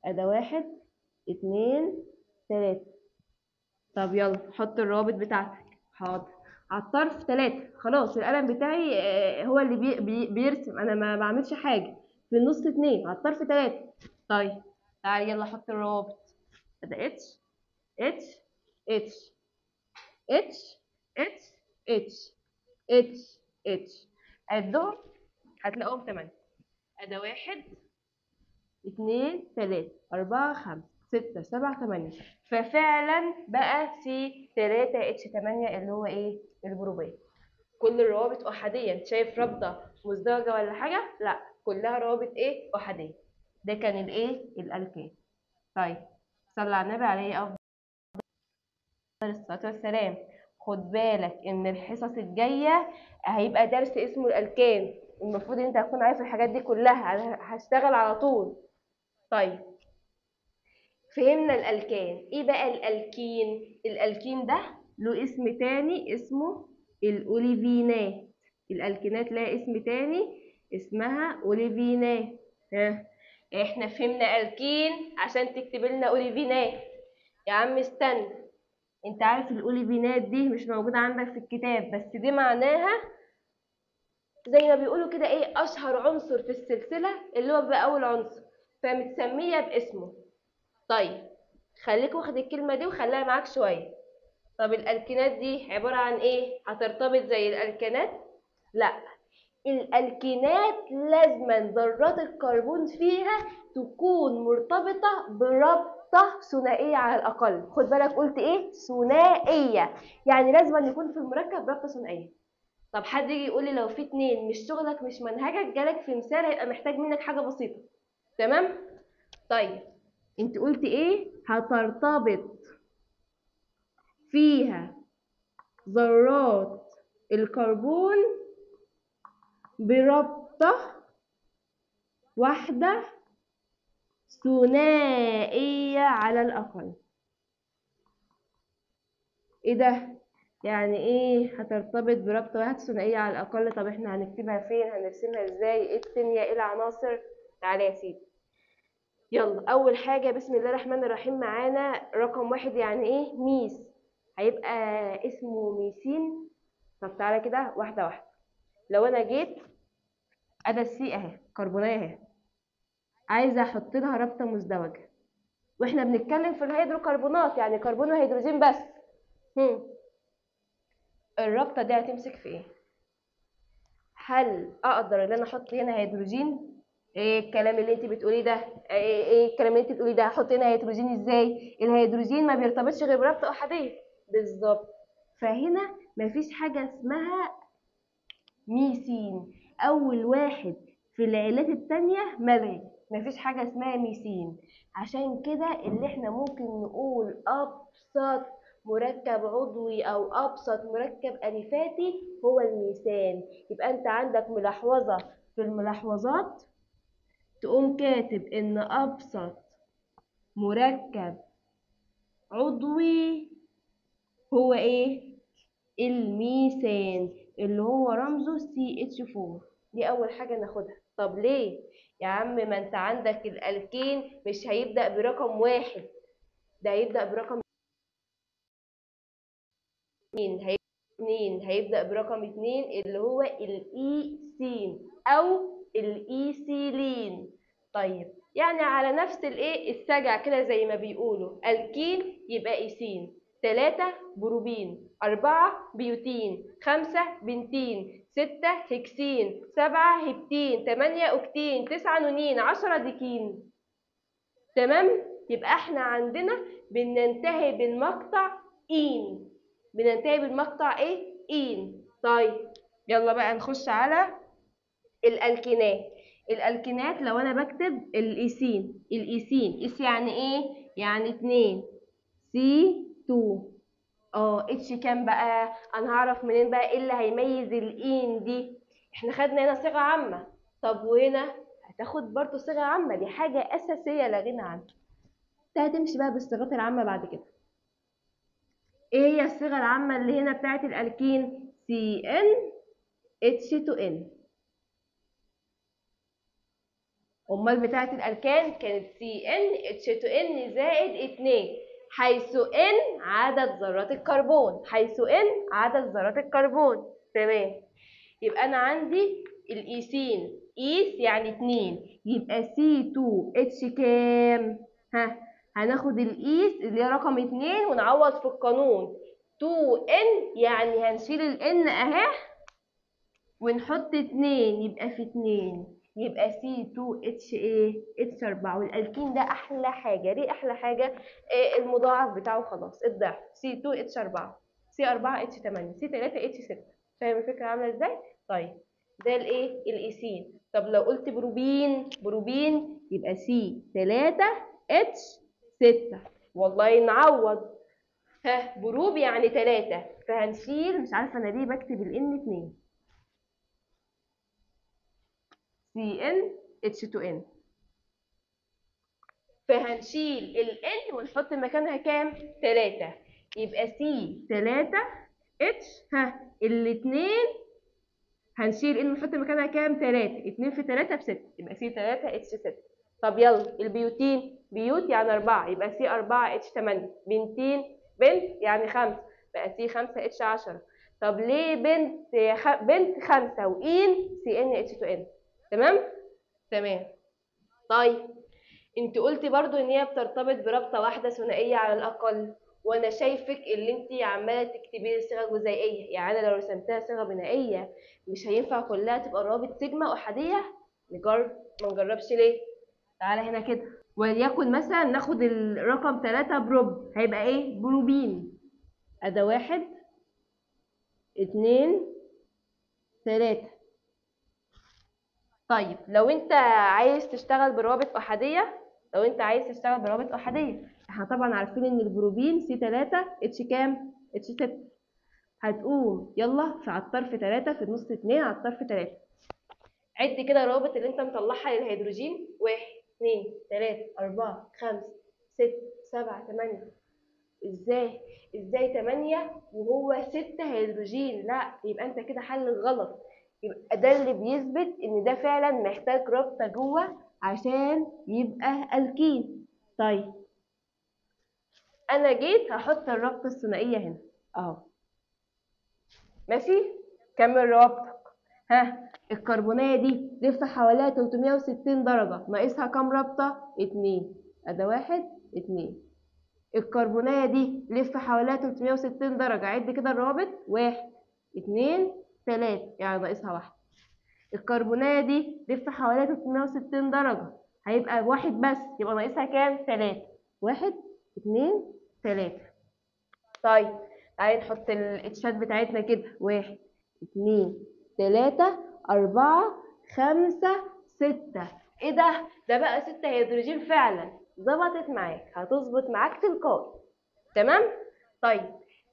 أدي 1 2 3. طب يلا حط الروابط بتاعتك. حاضر. على الطرف 3. خلاص القلم بتاعي هو اللي بي بي بيرسم، انا ما بعملش حاجة. في النص 2، على الطرف 3. طيب تعالي يلا حط الروابط. ده اتش اتش اتش اتش اتش اتش اتش اتش، عدهم هتلاقوهم 8. ادي 1 2 3 4 5 6 7 8. ففعلا بقى C3H8 اللي هو ايه؟ البروبان. كل الروابط احادية. انت شايف رابطه مزدوجة ولا حاجة؟ لا، كلها روابط ايه؟ احادية. ده كان الايه؟ الالكان. طيب صلى على النبي عليه افضل الصلاة والسلام. خد بالك ان الحصص الجاية هيبقى درس اسمه الالكان، المفروض انت هتكون عارف الحاجات دي كلها، انا هشتغل على طول. طيب فهمنا الالكان. ايه بقى الالكين؟ الالكين ده له اسم تاني اسمه الاوليفينات. الالكينات لها اسم تاني اسمها اوليفينات. ها احنا فهمنا الكين عشان تكتب لنا اوليفينات. يا عم استنى، انت عارف الاوليفينات دي مش موجودة عندك في الكتاب، بس دي معناها زي ما بيقولوا كده ايه، اشهر عنصر في السلسلة اللي هو بقى اول عنصر، فمتسميه باسمه. طيب خليك واخد الكلمة دي وخليها معاك شوية. طب الالكينات دي عبارة عن ايه؟ هترتبط زي الالكانات؟ لا، الالكينات لازما ذرات الكربون فيها تكون مرتبطة برابطه ثنائية على الاقل. خد بالك قلت ايه؟ ثنائية، يعني لازما يكون في المركب رابطه ثنائية. طب حد يجي يقول لي لو في 2 مش شغلك مش منهجك، جالك في مثال هيبقى محتاج منك حاجة بسيطة. تمام؟ طيب انت قلت ايه؟ هترتبط فيها ذرات الكربون برابطة واحدة ثنائية على الأقل. ايه ده؟ يعني ايه هترتبط برابطة واحدة ثنائية على الأقل؟ طب احنا هنكتبها فين؟ هنرسمها ازاي؟ ايه الثانية؟ ايه العناصر؟ تعالى يا سيدي. يلا أول حاجة بسم الله الرحمن الرحيم، معانا رقم 1 يعني ايه؟ ميس، هيبقى اسمه ميثين. طب تعالى كده واحدة واحدة. لو أنا جيت أدا ال C أهي، كربونية أهي، عايزة أحط لها رابطة مزدوجة، وإحنا بنتكلم في الهيدروكربونات يعني كربون وهيدروجين بس. الرابطة دي هتمسك في إيه؟ هل أقدر إن أنا أحط هنا هيدروجين؟ ايه الكلام اللي انت بتقوليه ده؟ ايه الكلام اللي انت بتقوليه ده؟ احط هنا هيدروجين ازاي؟ الهيدروجين ما بيرتبطش غير برابطه احادية بالظبط. فهنا مفيش حاجة اسمها ميثين. اول واحد في العيلات التانية ملغي، مفيش حاجة اسمها ميثين. عشان كده اللي احنا ممكن نقول ابسط مركب عضوي او ابسط مركب اليفاتي هو الميثان. يبقى انت عندك ملاحظة في الملاحظات تقوم كاتب ان ابسط مركب عضوي هو ايه؟ الميثان اللي هو رمزه CH4. دي اول حاجة ناخدها. طب ليه يا عم؟ ما انت عندك الالكين مش هيبدأ برقم 1، ده هيبدأ برقم 2، هيبدأ برقم 2 اللي هو الايثين او الايثيلين. طيب يعني على نفس الايه السجع كده زي ما بيقولوا، الكين يبقى ايثين، 3 بروبين، 4 بيوتين، 5 بنتين، 6 هكسين، 7 هبتين، 8 اوكتين، 9 نونين، 10 ديكين. تمام؟ يبقى احنا عندنا بننتهي بالمقطع ene، بننتهي بالمقطع ايه؟ ene. طيب يلا بقى نخش على الالكينات. الالكينات لو انا بكتب الايثين، الايثين eth يعني ايه؟ يعني 2 C 2. H كام بقى؟ انا هعرف منين بقى ايه اللي هيميز ال ene دي؟ احنا خدنا هنا صيغة عامة، طب وهنا هتاخد برضو صيغة عامة، دي حاجة اساسية لا غنى عنها. انت هتمشي بقى بالصيغات العامة بعد كده. ايه هي الصيغة العامة اللي هنا بتاعت الالكين؟ سي ان اتش 2 ان. امال بتاعت الالكان كانت سي ان اتش 2 ان زائد 2، حيث n عدد ذرات الكربون، حيث n عدد ذرات الكربون. تمام. يبقى انا عندي الايثين، eth يعني 2، يبقى C 2 H كام؟ ها هناخد ال eth اللي هي رقم 2 ونعوض في القانون 2 n، يعني هنشيل ال n اهي ونحط 2، يبقى في 2، يبقى C 2 H ايه؟ H 4. والالكين ده احلى حاجة، ليه احلى حاجة؟ إيه المضاعف بتاعه خلاص الضعف، C 2 H 4، C 4 H 8، C 3 H 6. فاهم الفكرة عامله ازاي؟ طيب ده الايه؟ الايثين. طب لو قلت بروبين، بروبين يبقى C 3 H 6. والله نعوض، ها prop يعني 3، فهنشيل، مش عارفه انا ليه بكتب ال n 2، C n H 2 n، فهنشيل ال n ونحط مكانها كام؟ 3، يبقى C 3 H، ها الاتنين هنشيل n ونحط مكانها كام؟ 3، 2 في 3 ب 6، يبقى C 3 H 6. طب يلا البيوتين، but يعني 4، يبقى C 4 H 8، بنتين pent يعني 5، بقى C 5 H 10. طب ليه pent pent 5 و ene C n H 2 n؟ تمام؟ تمام. طيب انت قلتي برضو ان هي بترتبط برابطه واحدة ثنائية على الاقل، وانا شايفك اللي انت عماله تكتبي لي صيغة جزيئيه، يعني انا لو رسمتها صيغة بنائيه مش هينفع كلها تبقى روابط سيجما احادية؟ نجرب، ما نجربش ليه؟ تعالى هنا كده، وليكن مثلا ناخد الرقم 3 prop، هيبقى ايه؟ بروبين. ادي 1 2 3. طيب لو انت عايز تشتغل بروابط احادية، لو انت عايز تشتغل بروابط احادية، احنا طبعا عارفين ان البروبين C 3 H كام؟ H 6. هتقوم يلا في على الطرف 3، في النص 2، على الطرف 3. عد كده الروابط اللي انت مطلعها للهيدروجين، 1 2 3 4 5 6 7 8. ازاي؟ ازاي 8 وهو 6 هيدروجين؟ لا، يبقى انت كده حل غلط. يبقى ده اللي بيثبت ان ده فعلا محتاج رابطه جوه عشان يبقى الكين. طيب انا جيت هحط الرابطة الثنائية هنا اهو، ماشي؟ كمل روابطك. ها الكربونيه دي لف حواليها 360 درجه، ناقصها كام رابطه؟ 2. ادي 1 2. الكربونيه دي لف حواليها 360 درجه، عد كده الروابط، 1 2 3، يعني ناقصها 1. الكربونيه دي لف حواليها 360 درجه، هيبقى 1 بس، يبقى ناقصها كام؟ 3. 1 2 3. طيب تعالي نحط الاتشات بتاعتنا كده، 1 2 3 4 5 6. ايه ده؟ ده بقى 6 هيدروجين فعلا. ظبطت معاك، هتظبط معاك تلقائي. تمام؟ طيب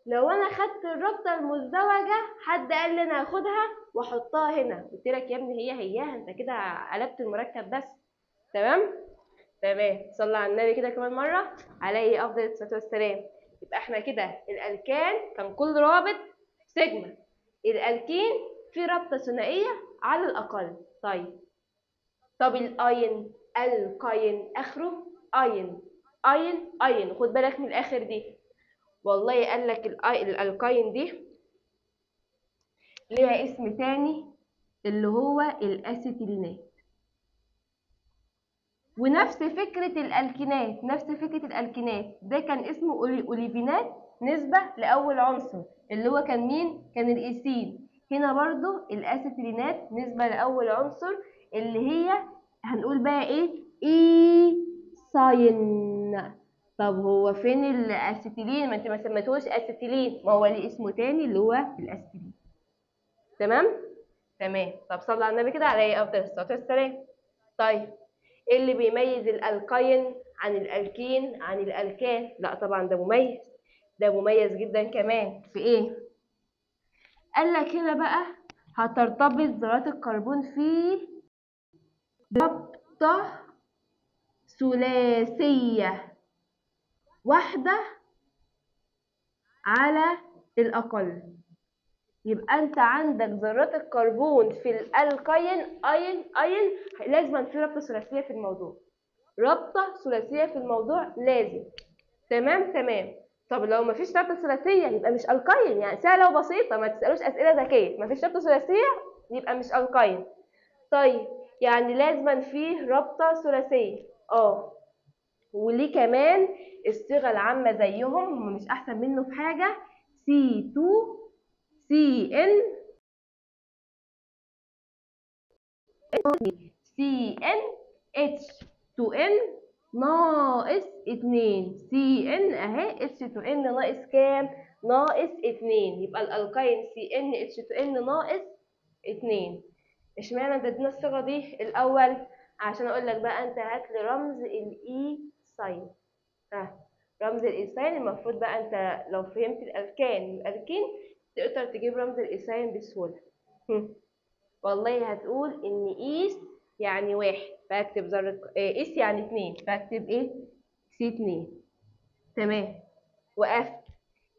لو انا خدت الرابطة المزدوجة، حد قال لي انا هاخدها واحطها هنا، قلت لك يا ابني هي هياها، انت كده قلبت المركب بس. تمام؟ تمام. صلى على النبي كده كمان مرة، عليه افضل الصلاة والسلام. يبقى احنا كده الالكان كان كل رابط سيجما، الالكين في رابطه ثنائية على الاقل. طيب طب ال yne، alkyne اخره yne، yne yne، خد بالك من الاخر دي. والله قال لك ال alkyne دي ليها اسم تاني اللي هو الاسيتيلينات. ونفس فكرة الألكينات، نفس فكرة الألكينات، ده كان اسمه أوليفينات نسبة لأول عنصر اللي هو كان مين؟ كان الإيثين. هنا برضو الأسيتيلينات نسبة لأول عنصر اللي هي هنقول بقى إيه؟ إيثاين. طب هو فين الأسيتيلين؟ ما أنت ما سميتهوش أسيتيلين، ما هو ليه اسمه تاني اللي هو الأسيتيلين. تمام؟ تمام. طب صلى على النبي كده عليه أفضل الصلاة والسلام. طيب ايه اللي بيميز الألكاين عن الألكين عن الألكان؟ لا طبعا ده مميز، ده مميز جدا كمان. في ايه؟ قال لك هنا بقى هترتبط ذرات الكربون في رابطة ثلاثية واحدة على الأقل. يبقى انت عندك ذرات الكربون في الالكاين اين اين لازم في رابطه ثلاثية في الموضوع، رابطه ثلاثية في الموضوع لازم. تمام تمام. طب لو مفيش رابطه ثلاثية يبقى مش الكاين، يعني سهلة وبسيطة، ما تسالوش اسئلة ذكية. مفيش رابطه ثلاثية يبقى مش الكاين. طيب يعني لازما فيه رابطه ثلاثية. وليه كمان الصيغة العامة زيهم، هم مش احسن منه في حاجة، C2 CN CN H2N ناقص 2 CN اهي H2N ناقص كام؟ ناقص 2. يبقى الالكاين CN H2N ناقص 2. اشمعنى انت ادينا الصيغة دي الاول؟ عشان اقول لك بقى انت هات لي رمز الايثاين. رمز الايثاين المفروض بقى انت لو فهمت الالكان والالكين تقدر تجيب رمز الايثاين بسهولة. والله هتقول ان ايس يعني 1، فاكتب ذره ايس يعني 2، فاكتب ايه؟ C 2. تمام. وقفت.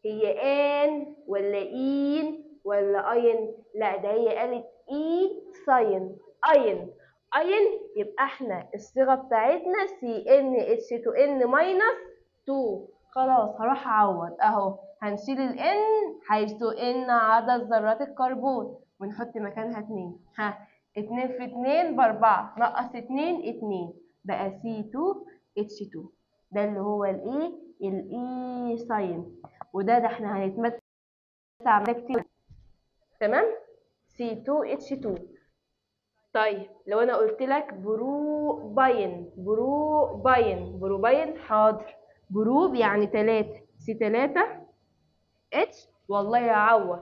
هي ان ولا اين ولا اين؟ لا ده هي قالت ايثاين، اين اين، يبقى احنا الصيغة بتاعتنا سي ان اتش 2 ان ماينس 2. خلاص هروح اعوض اهو، هنشيل ال N حيث ان عدد ذرات الكربون ونحط مكانها 2. 2 في 2 ب4 ناقص 2 2، بقى C2H2. ده اللي هو الايه؟ الايثاين. وده احنا هنتمتع ده كتير. تمام؟ C2H2. طيب لو انا قلت لك بروباين، بروباين، بروباين، حاضر، prop يعني 3، C3 H، والله هعوض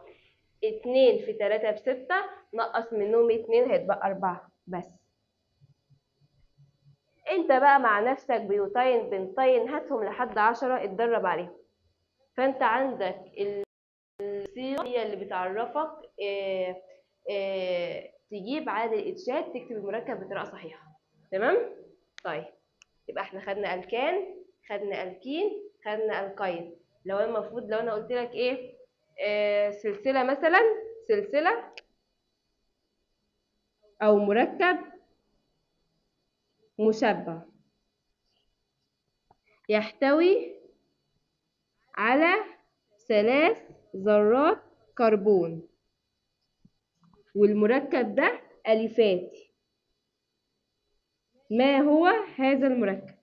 2 في 3 ب6 نقص منهم 2 هيتبقى 4 بس. انت بقى مع نفسك بيوتاين بنتاين هاتهم لحد 10 اتدرب عليهم. فانت عندك الصيغة هي اللي بتعرفك تجيب عدد الاتشات، تكتب المركب بطريقة صحيحه. تمام؟ طيب يبقى احنا خدنا الكان، خدنا الكين، خدنا الكاين. لو المفروض لو انا قلت لك ايه؟ سلسلة مثلا، سلسلة او مركب مشبع يحتوي على 3 ذرات كربون، والمركب ده أليفاتي، ما هو هذا المركب؟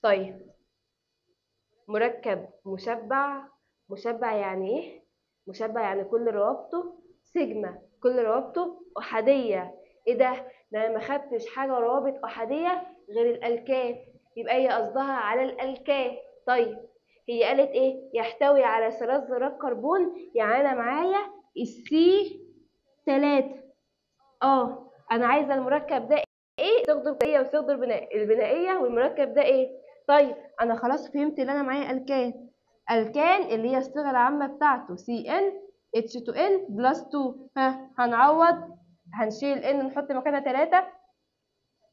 طيب مركب مشبع، مشبع يعني ايه؟ مشبع يعني كل روابطه سيجما، كل روابطه احادية. ايه ده؟ ده انا ما خدتش حاجة روابط احادية غير الالكان، يبقى هي قصدها على الالكان. طيب هي قالت ايه؟ يحتوي على 3 ذرات كربون، يعني انا معايا ال C 3. انا عايزه المركب ده ايه؟ صيغته البنائيه وصيغته البنائيه، والمركب ده ايه؟ طيب انا خلاص فهمت ان انا معايا الكان، الكان اللي هي الصيغة العامة بتاعته CN H2N plus 2. هنعوض، هنشيل N نحط مكانها 3،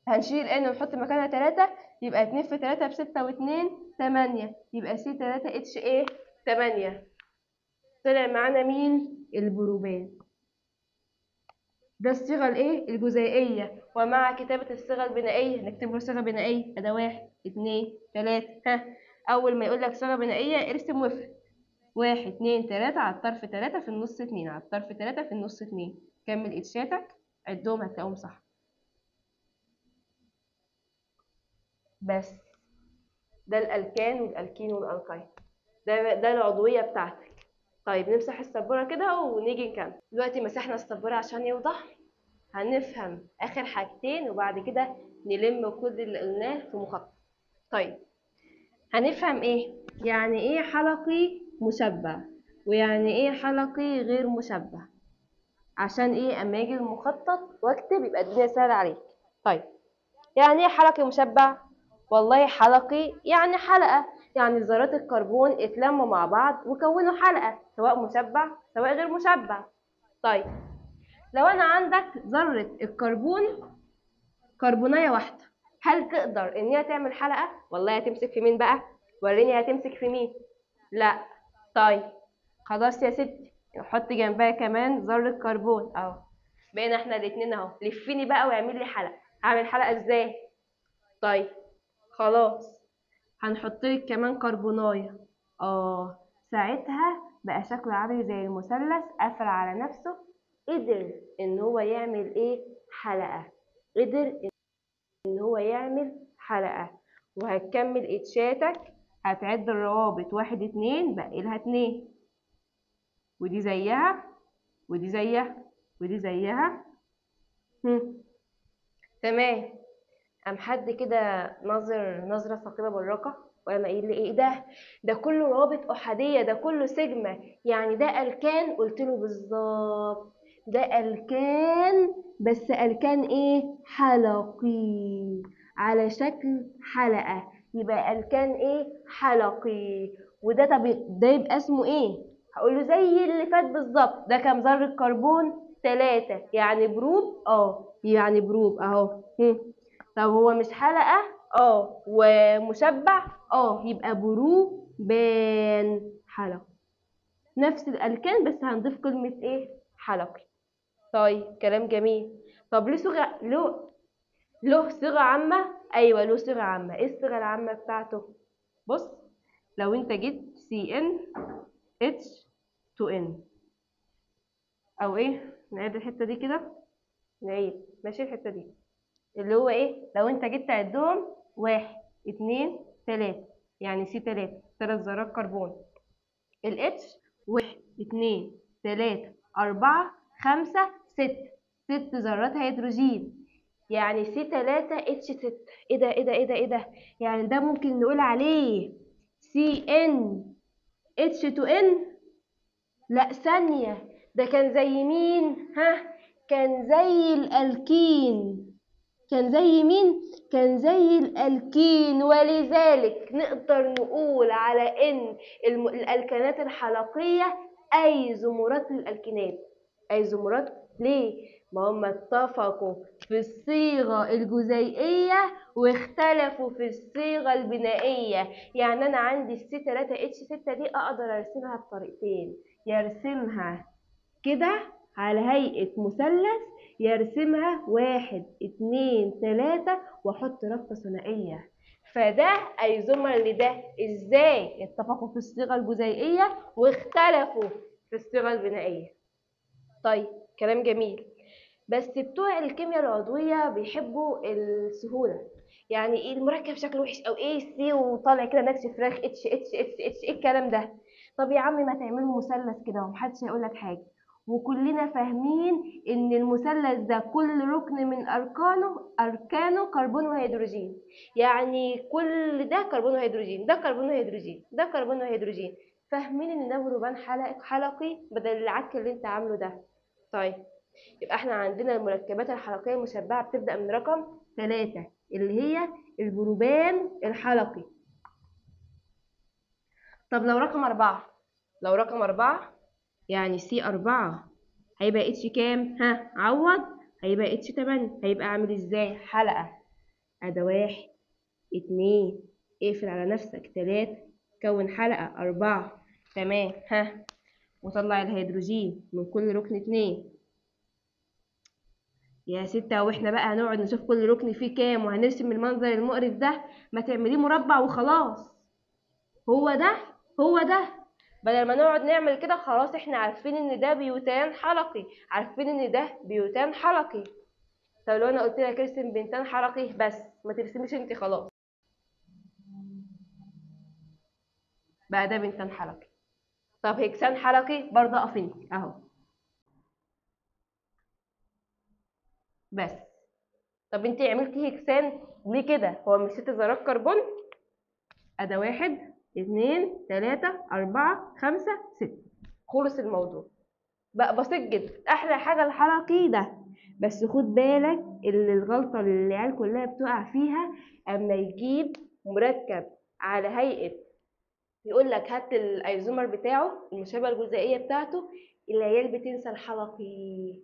هنشيل N ونحط مكانها 3، يبقى 2 في 3 ب6 و2 8، يبقى C 3 H ايه؟ 8. طلع معانا مين؟ البروبان. ده الصيغة الايه؟ الجزيئيه. ومع كتابه الصيغة البنائيه نكتب له صيغة بنائيه، اداه 1 2 3. اول ما يقول لك صيغة بنائيه ارسم وافرد، 1 2 3 على الطرف 3 في النص 2، على الطرف 3 في النص 2. كمل اتشاتك، عدهم هتلاقيهم صح. بس ده الالكان والالكين والالكاين، ده العضوية بتاعتك. طيب نمسح السبوره كده ونيجي نكمل. دلوقتي مسحنا السبوره عشان يوضح، هنفهم اخر حاجتين وبعد كده نلم كل اللي قلناه في مخطط. طيب هنفهم ايه؟ يعني ايه حلقي مشبع ويعني ايه حلقي غير مشبع، عشان ايه اما اجي المخطط واكتب يبقى الدنيا سهلة عليك. طيب يعني ايه حلقي مشبع؟ والله حلقي يعني حلقة، يعني ذرات الكربون اتلموا مع بعض وكونوا حلقة، سواء مشبع سواء غير مشبع. طيب لو انا عندك ذره الكربون كربونيه واحدة، هل تقدر ان هي تعمل حلقة؟ والله هتمسك في مين بقى؟ وريني هتمسك في مين؟ لا. طيب خلاص يا ستي، حط جنبها كمان ذره كربون اهو، بقينا احنا الاتنين اهو، لفيني بقى واعمل لي حلقة. هعمل حلقة ازاي؟ طيب خلاص هنحط لك كمان كربونايه، ساعتها بقى شكله عامل زي المثلث، قفل على نفسه، قدر ان هو يعمل ايه؟ حلقة. قدر ان هو يعمل حلقة. وهتكمل اتشاتك، هتعد الروابط 1 2، بقي لها 2، ودي زيها ودي زيها ودي زيها. تمام. قام حد كده نظر نظرة ثاقبة براقة وقام قايل لي ايه ده؟ ده كله روابط أحادية، ده كله سيجما، يعني ده ألكان. قلت له بالظبط، ده ألكان، بس ألكان ايه؟ حلقي، على شكل حلقة، يبقى ألكان ايه؟ حلقي. وده طب ده يبقى اسمه ايه؟ هقول له زي اللي فات بالظبط، ده كام ذرة كربون؟ 3، يعني بروب، يعني بروب اهو. طب هو مش حلقة؟ ومشبع؟ يبقى بروبان حلقي. نفس الألكان بس هنضيف كلمة ايه؟ حلقي. طيب كلام جميل. طب له صيغة، له صيغة عامة؟ أيوة له صيغة عامة. ايه الصيغة العامة بتاعته؟ بص لو انت جيت CnH2n أو ايه، نعيد الحتة دي كده، نعيد ماشي الحتة دي اللي هو ايه، لو انت جيت تعدهم 1 2 3، يعني C 3، 3 ذرات كربون، ال H 1 2 3 4 5 6، 6 ذرات هيدروجين، يعني C 3 H 6. ايه ده ايه ده ايه ده ايه ده؟ يعني ده ممكن نقول عليه CnH2n؟ لا ثانية، ده كان زي مين؟ ها، كان زي الألكين. كان زي مين؟ كان زي الألكين. ولذلك نقدر نقول على إن الألكانات الحلقية أيزومرات للألكينات. أيزومرات ليه؟ ما هم اتفقوا في الصيغة الجزيئية واختلفوا في الصيغة البنائية. يعني أنا عندي ال C 3 H 6 دي أقدر أرسمها بطريقتين، يرسمها كده على هيئة مثلث، يرسمها 1 2 3 واحط رابطة ثنائية، فده ايزومر لده. ازاي؟ اتفقوا في الصيغة الجزيئية واختلفوا في الصيغة البنائية. طيب كلام جميل. بس بتوع الكيمياء العضوية بيحبوا السهولة، يعني ايه المركب شكله وحش او ايه C وطالع كده نكش فراخ اتش اتش اتش اتش، ايه الكلام ده؟ طب يا عم ما تعملوا مثلث كده ومحدش هيقول لك حاجة، وكلنا فاهمين ان المثلث ده كل ركن من اركانه كربون وهيدروجين، يعني كل ده كربون وهيدروجين، ده كربون وهيدروجين، ده كربون وهيدروجين، فاهمين ان ده بروبان حلقي بدل العك اللي انت عامله ده. طيب يبقى احنا عندنا المركبات الحلقيه المشبعة بتبدا من رقم 3 اللي هي البروبان الحلقي. طب لو رقم 4، لو رقم 4 يعني C 4 هيبقى H كام؟ ها عوض، هيبقى H 8، هيبقى عامل ازاي؟ حلقة، ادي 1 2، اقفل على نفسك 3، كون حلقة 4، تمام. ها وطلع الهيدروجين من كل ركن 2 يا ستة. واحنا بقى هنقعد نشوف كل ركن فيه كام وهنرسم المنظر المقرف ده؟ ما تعمليه مربع وخلاص. هو ده هو ده، بدل ما نقعد نعمل كده خلاص احنا عارفين ان ده بيوتان حلقي، عارفين ان ده بيوتان حلقي. طب لو انا قلت لك ارسم بنتان حلقي بس ما ترسميش انت خلاص. بقى ده بنتان حلقي. طب هكسان حلقي برضه اقف انت اهو بس. طب انت عملتي هكسان ليه كده؟ هو مش 6 ذرات كربون؟ ادي 1 2 3 4 5 6. خلص الموضوع بقى، بسيط جدا. احلى حاجة الحلقي ده، بس خد بالك اللي الغلطة اللي العيال كلها بتقع فيها اما يجيب مركب على هيئة يقول لك هات الايزومر بتاعه، المشابهة الجزيئيه بتاعته، العيال بتنسى الحلقي.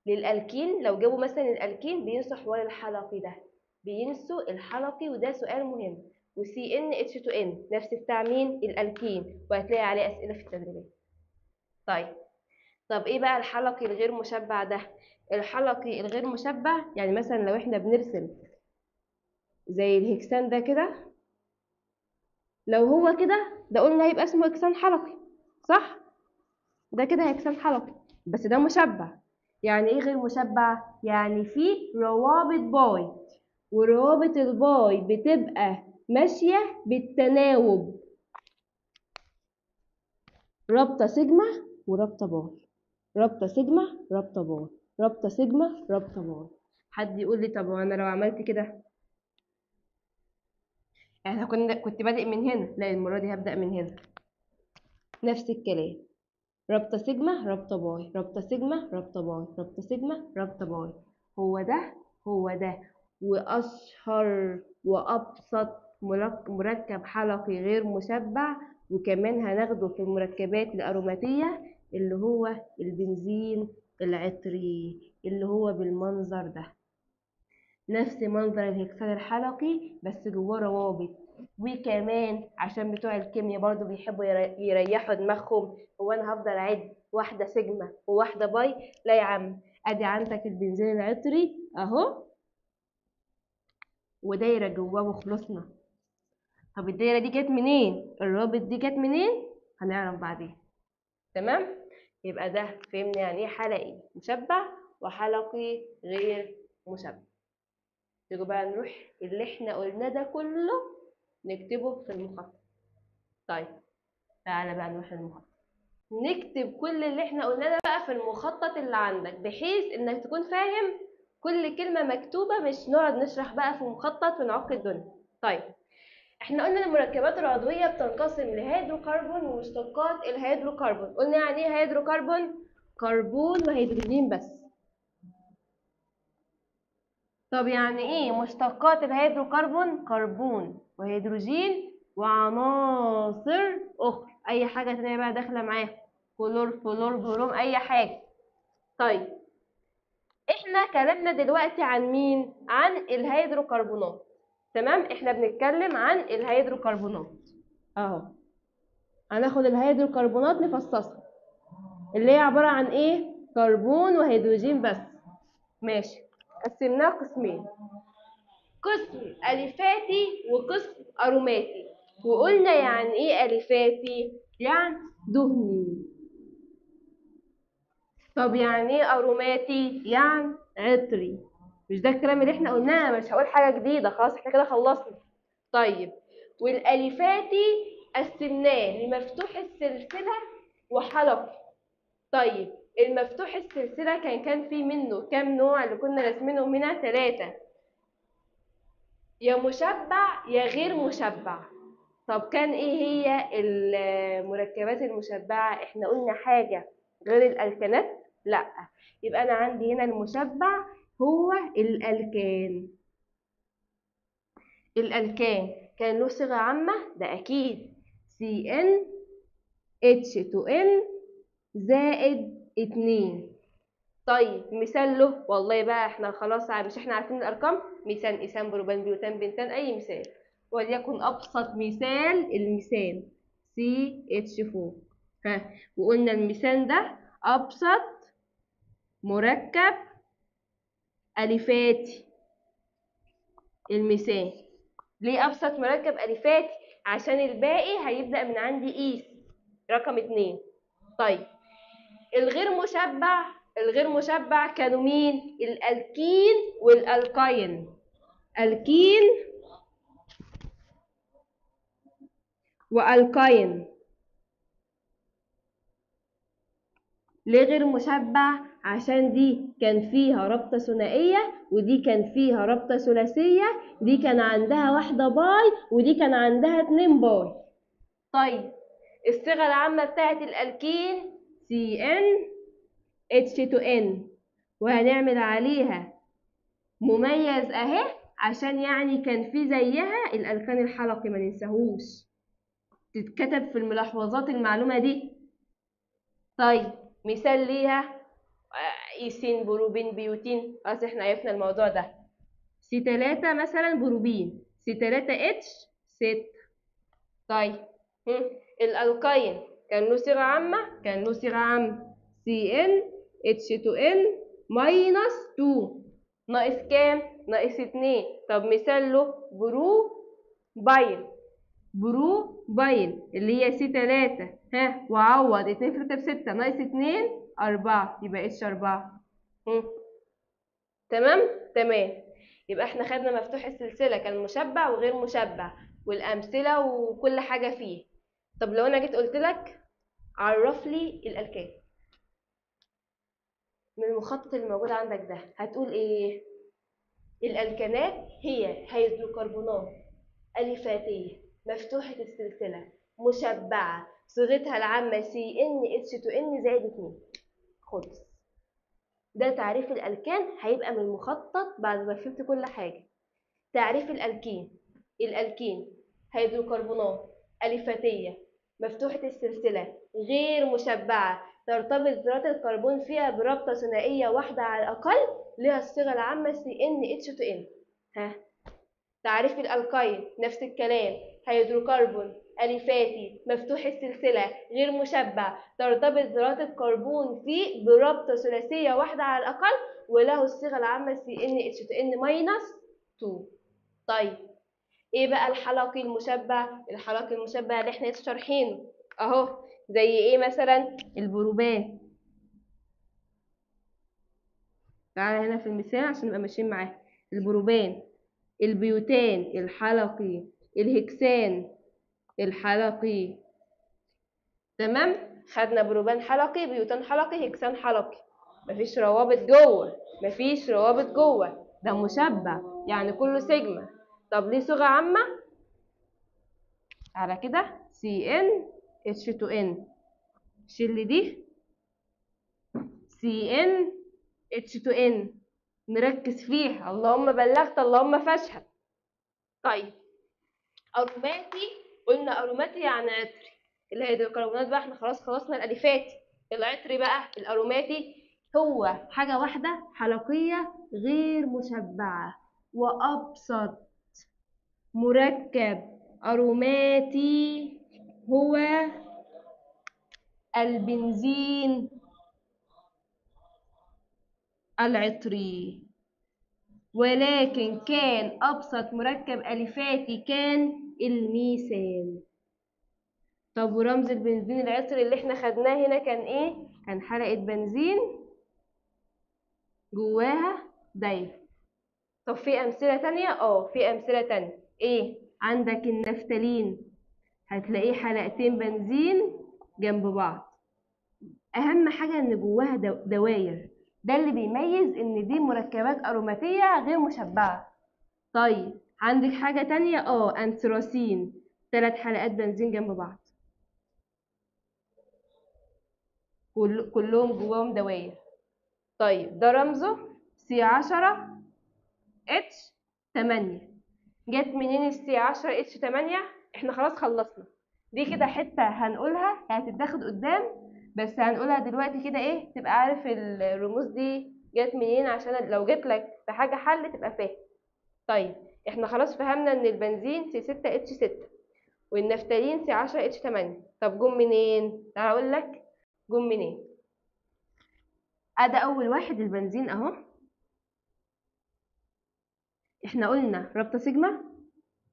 للالكين لو جابوا مثلا الالكين بينسوا حوار الحلقي ده، بينسوا الحلقي، وده سؤال مهم. وسي ان اتش 2 ان نفس بتاع مين؟ الالكين، وهتلاقي عليه اسئلة في التدريبات. طيب طب ايه بقى الحلقي الغير مشبع ده؟ الحلقي الغير مشبع يعني مثلا لو احنا بنرسم زي الهكسان ده كده، لو هو كده ده قلنا هيبقى اسمه هكسان حلقي، صح؟ ده كده هكسان حلقي بس ده مشبع. يعني ايه غير مشبع؟ يعني فيه روابط باي، وروابط الباي بتبقى ماشية بالتناوب، رابطة سيجما ورابطة باي، رابطة سيجما رابطة باي، رابطة سيجما رابطة باي. حد يقول لي طب وانا لو عملت كده، احنا كنت بادئ من هنا، لا المرة دي هبدأ من هنا، نفس الكلام، رابطة سيجما رابطة باي، رابطة سيجما رابطة باي، رابطة سيجما رابطة باي. هو ده هو ده. وأشهر وأبسط مركب حلقي غير مشبع، وكمان هناخده في المركبات الأروماتية اللي هو البنزين العطري، اللي هو بالمنظر ده، نفس منظر الهكسان الحلقي بس جواه روابط. وكمان عشان بتوع الكيمياء برضو بيحبوا يريحوا دماغهم، هو انا هفضل اعد واحدة سيجما وواحدة باي؟ لا يا عم، ادي عندك البنزين العطري اهو ودايره جواه وخلصنا. طب الدايرة دي جت منين؟ الرابط دي جت منين؟ هنعرف بعدين. تمام؟ يبقى ده فهمنا يعني ايه حلقي مشبع وحلقي غير مشبع. تيجوا بقى نروح اللي احنا قلناه ده كله نكتبه في المخطط. طيب تعالى بقى نروح المخطط، نكتب كل اللي احنا قلناه ده بقى في المخطط اللي عندك، بحيث انك تكون فاهم كل كلمة مكتوبة، مش نقعد نشرح بقى في مخطط ونعق الدنيا. طيب احنا قلنا المركبات العضوية بتنقسم لهيدروكربون ومشتقات الهيدروكربون. قلنا يعني ايه هيدروكربون؟ كربون وهيدروجين بس. طب يعني ايه مشتقات الهيدروكربون؟ كربون وهيدروجين وعناصر اخرى، اي حاجة تانية بقى داخله معاهم، كلور فلور بروم اي حاجة. طيب احنا كلامنا دلوقتي عن مين؟ عن الهيدروكربونات. تمام، احنا بنتكلم عن الهيدروكربونات اهو. هناخد الهيدروكربونات نفصصها، اللي هي عبارة عن ايه؟ كربون وهيدروجين بس. ماشي، قسمناه قسمين، قسم أليفاتي وقسم أروماتي. وقلنا يعني ايه أليفاتي؟ يعني دهني. طب يعني ايه أروماتي؟ يعني عطري. مش ده الكلام اللي احنا قلناه؟ مش هقول حاجة جديدة، خلاص احنا كده خلصنا. طيب والأليفاتي قسمناه لمفتوح السلسلة وحلقي. طيب المفتوح السلسلة كان فيه منه كام نوع اللي كنا راسمينهم هنا؟ 3، يا مشبع يا غير مشبع. طب كان ايه هي المركبات المشبعة؟ احنا قلنا حاجة غير الألكانات؟ لا، يبقى انا عندي هنا المشبع هو الألكان. الألكان كان له صيغة عامة ده أكيد CnH2n زائد 2. طيب مثال له، والله بقى احنا خلاص مش احنا عارفين الارقام، ميثان ايثان بروبان بيوتان بنتان، اي مثال، وليكن ابسط مثال الميثان CH4. ها، وقلنا الميثان ده ابسط مركب اليفاتي. الميثان ليه ابسط مركب اليفاتي؟ عشان الباقي هيبدأ من عندي ايس رقم 2. طيب الغير مشبع، الغير مشبع كانوا مين؟ الالكين والالكاين. الكين و alkyne. ليه غير مشبع؟ عشان دي كان فيها رابطة ثنائية، ودي كان فيها رابطة ثلاثية، دي كان عندها واحدة pi، ودي كان عندها 2 pi. طيب الصيغة العامة بتاعت الألكين CnH2n، وهنعمل عليها مميز أهي عشان يعني كان في زيها الألكان الحلقي، ما ننساهوش، تتكتب في الملاحظات المعلومة دي. طيب مثال ليها ايثين، بروبين، بيوتين، خلاص احنا عرفنا الموضوع ده. C3 مثلا بروبين، C3H6. طيب ال alkyne كان له صيغة عامة، كان له صيغة عامة CnH2n minus 2، ناقص كام؟ ناقص 2. طب مثال له propyne، propyne اللي هي C3، ها، وعوض 2 في 3 ب6 ناقص 2 4، يبقى H4. تمام؟ تمام. يبقى احنا خدنا مفتوح السلسلة كان مشبع وغير مشبع والأمثلة وكل حاجة فيه. طب لو أنا جيت قلت لك عرف لي الألكان من المخطط اللي موجود عندك ده، هتقول إيه؟ الألكانات هي هيدروكربونات أليفاتية مفتوحة السلسلة مشبعة، صيغتها العامة CnH2n زائد 2. خلص، ده تعريف الألكان، هيبقى من المخطط بعد ما فهمت كل حاجة. تعريف الألكين: الألكين هيدروكربونات أليفاتية مفتوحة السلسلة غير مشبعة، ترتبط ذرات الكربون فيها برابطة ثنائية واحدة على الأقل، لها الصيغة العامة CnH2n. ها، تعريف ال alkyne نفس الكلام، هيدروكربون أليفاتي مفتوح السلسلة غير مشبع، ترتبط ذرات الكربون فيه برابطة ثلاثية واحدة على الأقل، وله الصيغة العامة CnH2n minus 2. طيب ايه بقى الحلقي المشبع؟ الحلقي المشبع اللي احنا لسه شارحينه اهو، زي ايه مثلا؟ البروبان. تعالى هنا في المثال عشان نبقى ماشيين معاه. البروبان، البيوتان الحلقي، الهكسان الحلقي. تمام؟ خدنا بروبان حلقي، بيوتان حلقي، هكسان حلقي. مفيش روابط جوه، مفيش روابط جوه، ده مشبع يعني كله سيجما. طب ليه صيغة عامة؟ على كده CnH2n، شيل دي CnH2n، نركز فيها، اللهم بلغت اللهم فاشهد. طيب أروماتي، قلنا أروماتي يعني عطري، الهيدروكربونات بقى احنا خلاص خلصنا الأليفاتي، العطري بقى الأروماتي هو حاجة واحدة حلقية غير مشبعة، وأبسط مركب أروماتي هو البنزين العطري، ولكن كان أبسط مركب أليفاتي كان الميثان. طب ورمز البنزين العطري اللي احنا خدناه هنا كان ايه؟ كان حلقة بنزين جواها دايرة. طب في أمثلة تانية؟ اه في أمثلة تانية. ايه؟ عندك النفتالين، هتلاقيه حلقتين بنزين جنب بعض. أهم حاجة إن جواها دواير، ده اللي بيميز إن دي مركبات أروماتية غير مشبعة. طيب عندك حاجة تانية؟ اه أنثراسين، 3 حلقات بنزين جنب بعض، كلهم جواهم دواير. طيب ده رمزه C10H8. جت منين ال C10H8؟ احنا خلاص خلصنا دي كده، حتة هنقولها هتتاخد قدام، بس هنقولها دلوقتي كده ايه تبقى عارف الرموز دي جت منين، عشان لو جت لك في حاجة حل تبقى فاهم. طيب احنا خلاص فهمنا ان البنزين C6H6 والنفتالين C10H8. طب جم منين؟ تعال اقول لك جم منين. ادي اول واحد البنزين اهو، احنا قلنا رابطه سيجما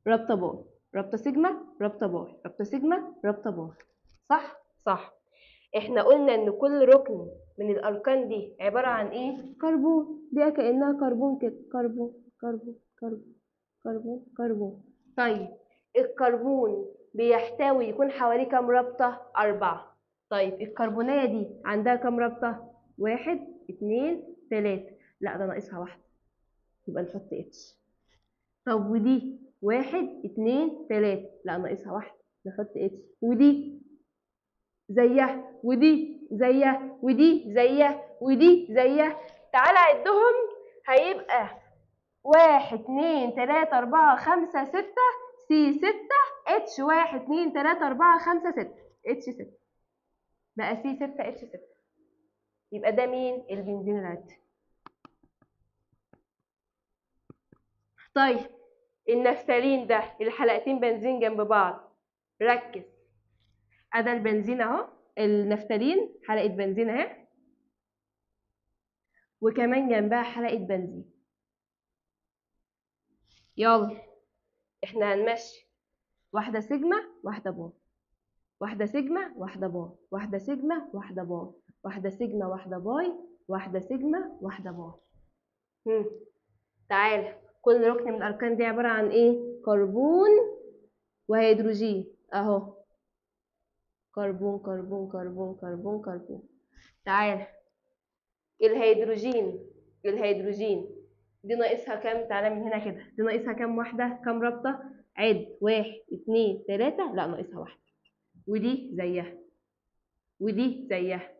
رابطه pi، رابطه سيجما رابطه pi، رابطه سيجما رابطه pi، صح؟ صح. احنا قلنا ان كل ركن من الاركان دي عبارة عن ايه؟ كربون، دي كانها كربون كده، كربون كربون كربون كربون كربون. طيب الكربون بيحتوي يكون حواليه كام رابطة؟ 4. طيب الكربونية دي عندها كام رابطة؟ 1 2 3، لا ده ناقصها واحدة، يبقى نحط H. طب ودي 1 2 3، لا ناقصها واحدة، نحط H. ودي زيها، ودي زيها، ودي زيها، ودي زيها. تعالى عدهم، هيبقى 1 2 3 4 5 6، C 6 H 1 2 3 4 5 6 H 6، بقى C 6 H 6. يبقى ده مين؟ البنزين العطري. طيب النفتالين ده الحلقتين بنزين جنب بعض، ركز، ادا البنزين اهو، النفتالين حلقة بنزين اهي، وكمان جنبها حلقة بنزين. يلا احنا هنمشي واحدة سيجما واحدة pi، واحدة سيجما واحدة pi، واحدة سيجما واحدة pi، واحدة سيجما واحدة pi، واحدة سيجما واحدة pi. تعالى كل ركن من الأركان دي عبارة عن ايه؟ كربون وهيدروجين اهو، كربون كربون كربون كربون كربون. تعالى الهيدروجين، الهيدروجين دي ناقصها كام؟ تعالى من هنا كده، دي ناقصها كام واحدة؟ كام رابطة؟ عد 1 2 3، لا ناقصها واحدة، ودي زيها، ودي زيها،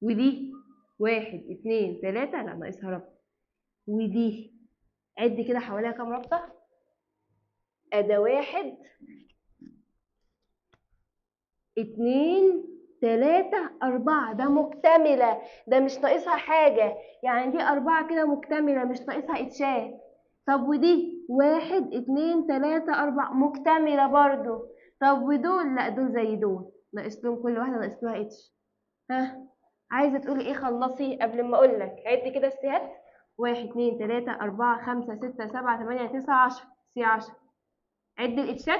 ودي 1 2 3، لا ناقصها رابطة، ودي عد كده حواليها كام رابطة؟ أدا 1 2 3 4، ده مكتملة، ده مش ناقصها حاجة، يعني دي 4 كده مكتملة مش ناقصها اتشات. طب ودي 1 2 3 4 مكتملة برضو. طب ودول؟ لا دول زي دول، ناقص لهم كل واحدة ناقص لها H. ها عايزة تقولي ايه؟ خلصي قبل ما اقولك. عدي كده السيهات، 1 2 3 4 5 6 7 8 9 10، C 10. عد الاتشات،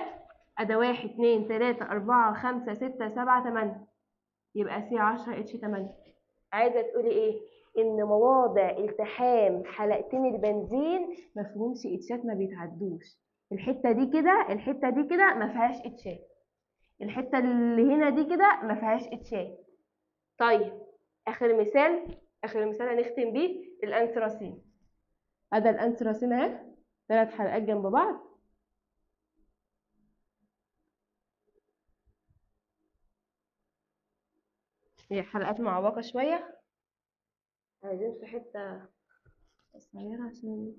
ادا 1 2 3 4 5 6 7 8، يبقى C 10 H 8. عايزه تقولي ايه؟ ان مواضع التحام حلقتين البنزين ما فيهمش اتشات، ما بيتعدوش. الحتة دي كده، الحتة دي كده ما فيهاش اتشات، الحتة اللي هنا دي كده ما فيهاش اتشات. طيب اخر مثال، اخر مثال هنختم بيه الانثراسين. ادا الانثراسين اهي، 3 حلقات جنب بعض. هي حلقات معوقة شوية، عايزين في حتة قصيرة عشان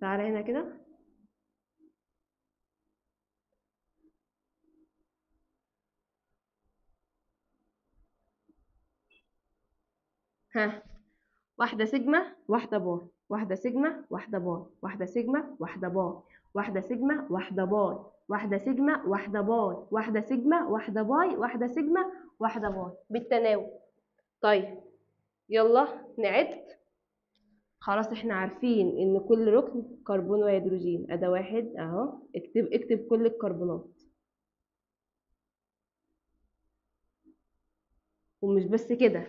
تعالى هنا كده. ها واحدة سيجما واحدة pi، واحدة سيجما واحدة pi، واحدة سيجما واحدة pi، واحدة سيجما واحدة pi، واحدة سيجما واحدة pi، واحدة سيجما واحدة pi، واحدة سيجما واحدة pi، بالتناوب. طيب يلا نعد. خلاص احنا عارفين ان كل ركن كربون وهيدروجين، ادا 1 اهو، اكتب اكتب كل الكربونات. ومش بس كده،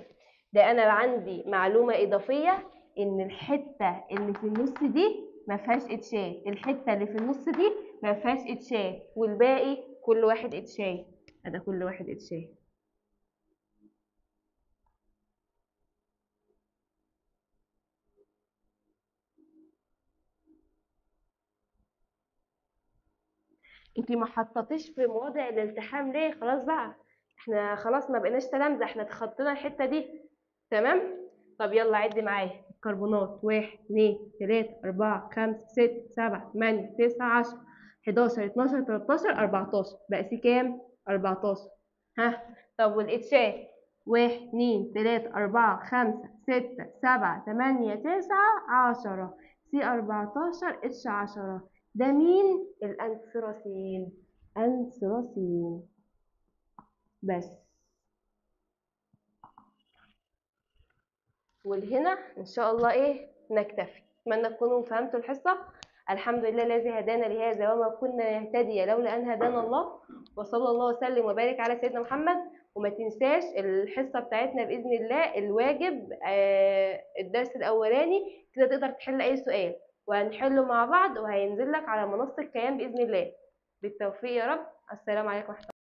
ده انا عندي معلومة اضافية ان الحتة اللي في النص دي ما فيهاش اتشات، الحتة اللي في النص دي ما فيهاش اتشات، والباقي كل واحد اتشات، ادا كل واحد اتشات. انتي ما حطيتيش في مواضع الالتحام ليه؟ خلاص بقى احنا خلاص ما بقيناش تلامذة، احنا اتخطينا الحتة دي، تمام؟ طب يلا عدي معايا الكربونات، 1 2 3 4 5 6 7 8 9 10 11 12 13 14، بقى C كام؟ 14. ها طب والاتشات، 1 2 3 4 5 6 7 8 9 10، C 14 H 10. ده مين؟ الانثراسين، انثراسين بس. والهنا ان شاء الله ايه نكتفي. اتمنى تكونوا فهمتوا الحصة. الحمد لله الذي هدانا لهذا وما كنا نهتدي لولا ان هدانا الله، وصلى الله وسلم وبارك على سيدنا محمد. وما تنساش الحصة بتاعتنا باذن الله، الواجب الدرس الاولاني كده تقدر تحل اي سؤال، وهنحله مع بعض، وهينزل لك على منصة كيان باذن الله. بالتوفيق يا رب. السلام عليكم ورحمة الله.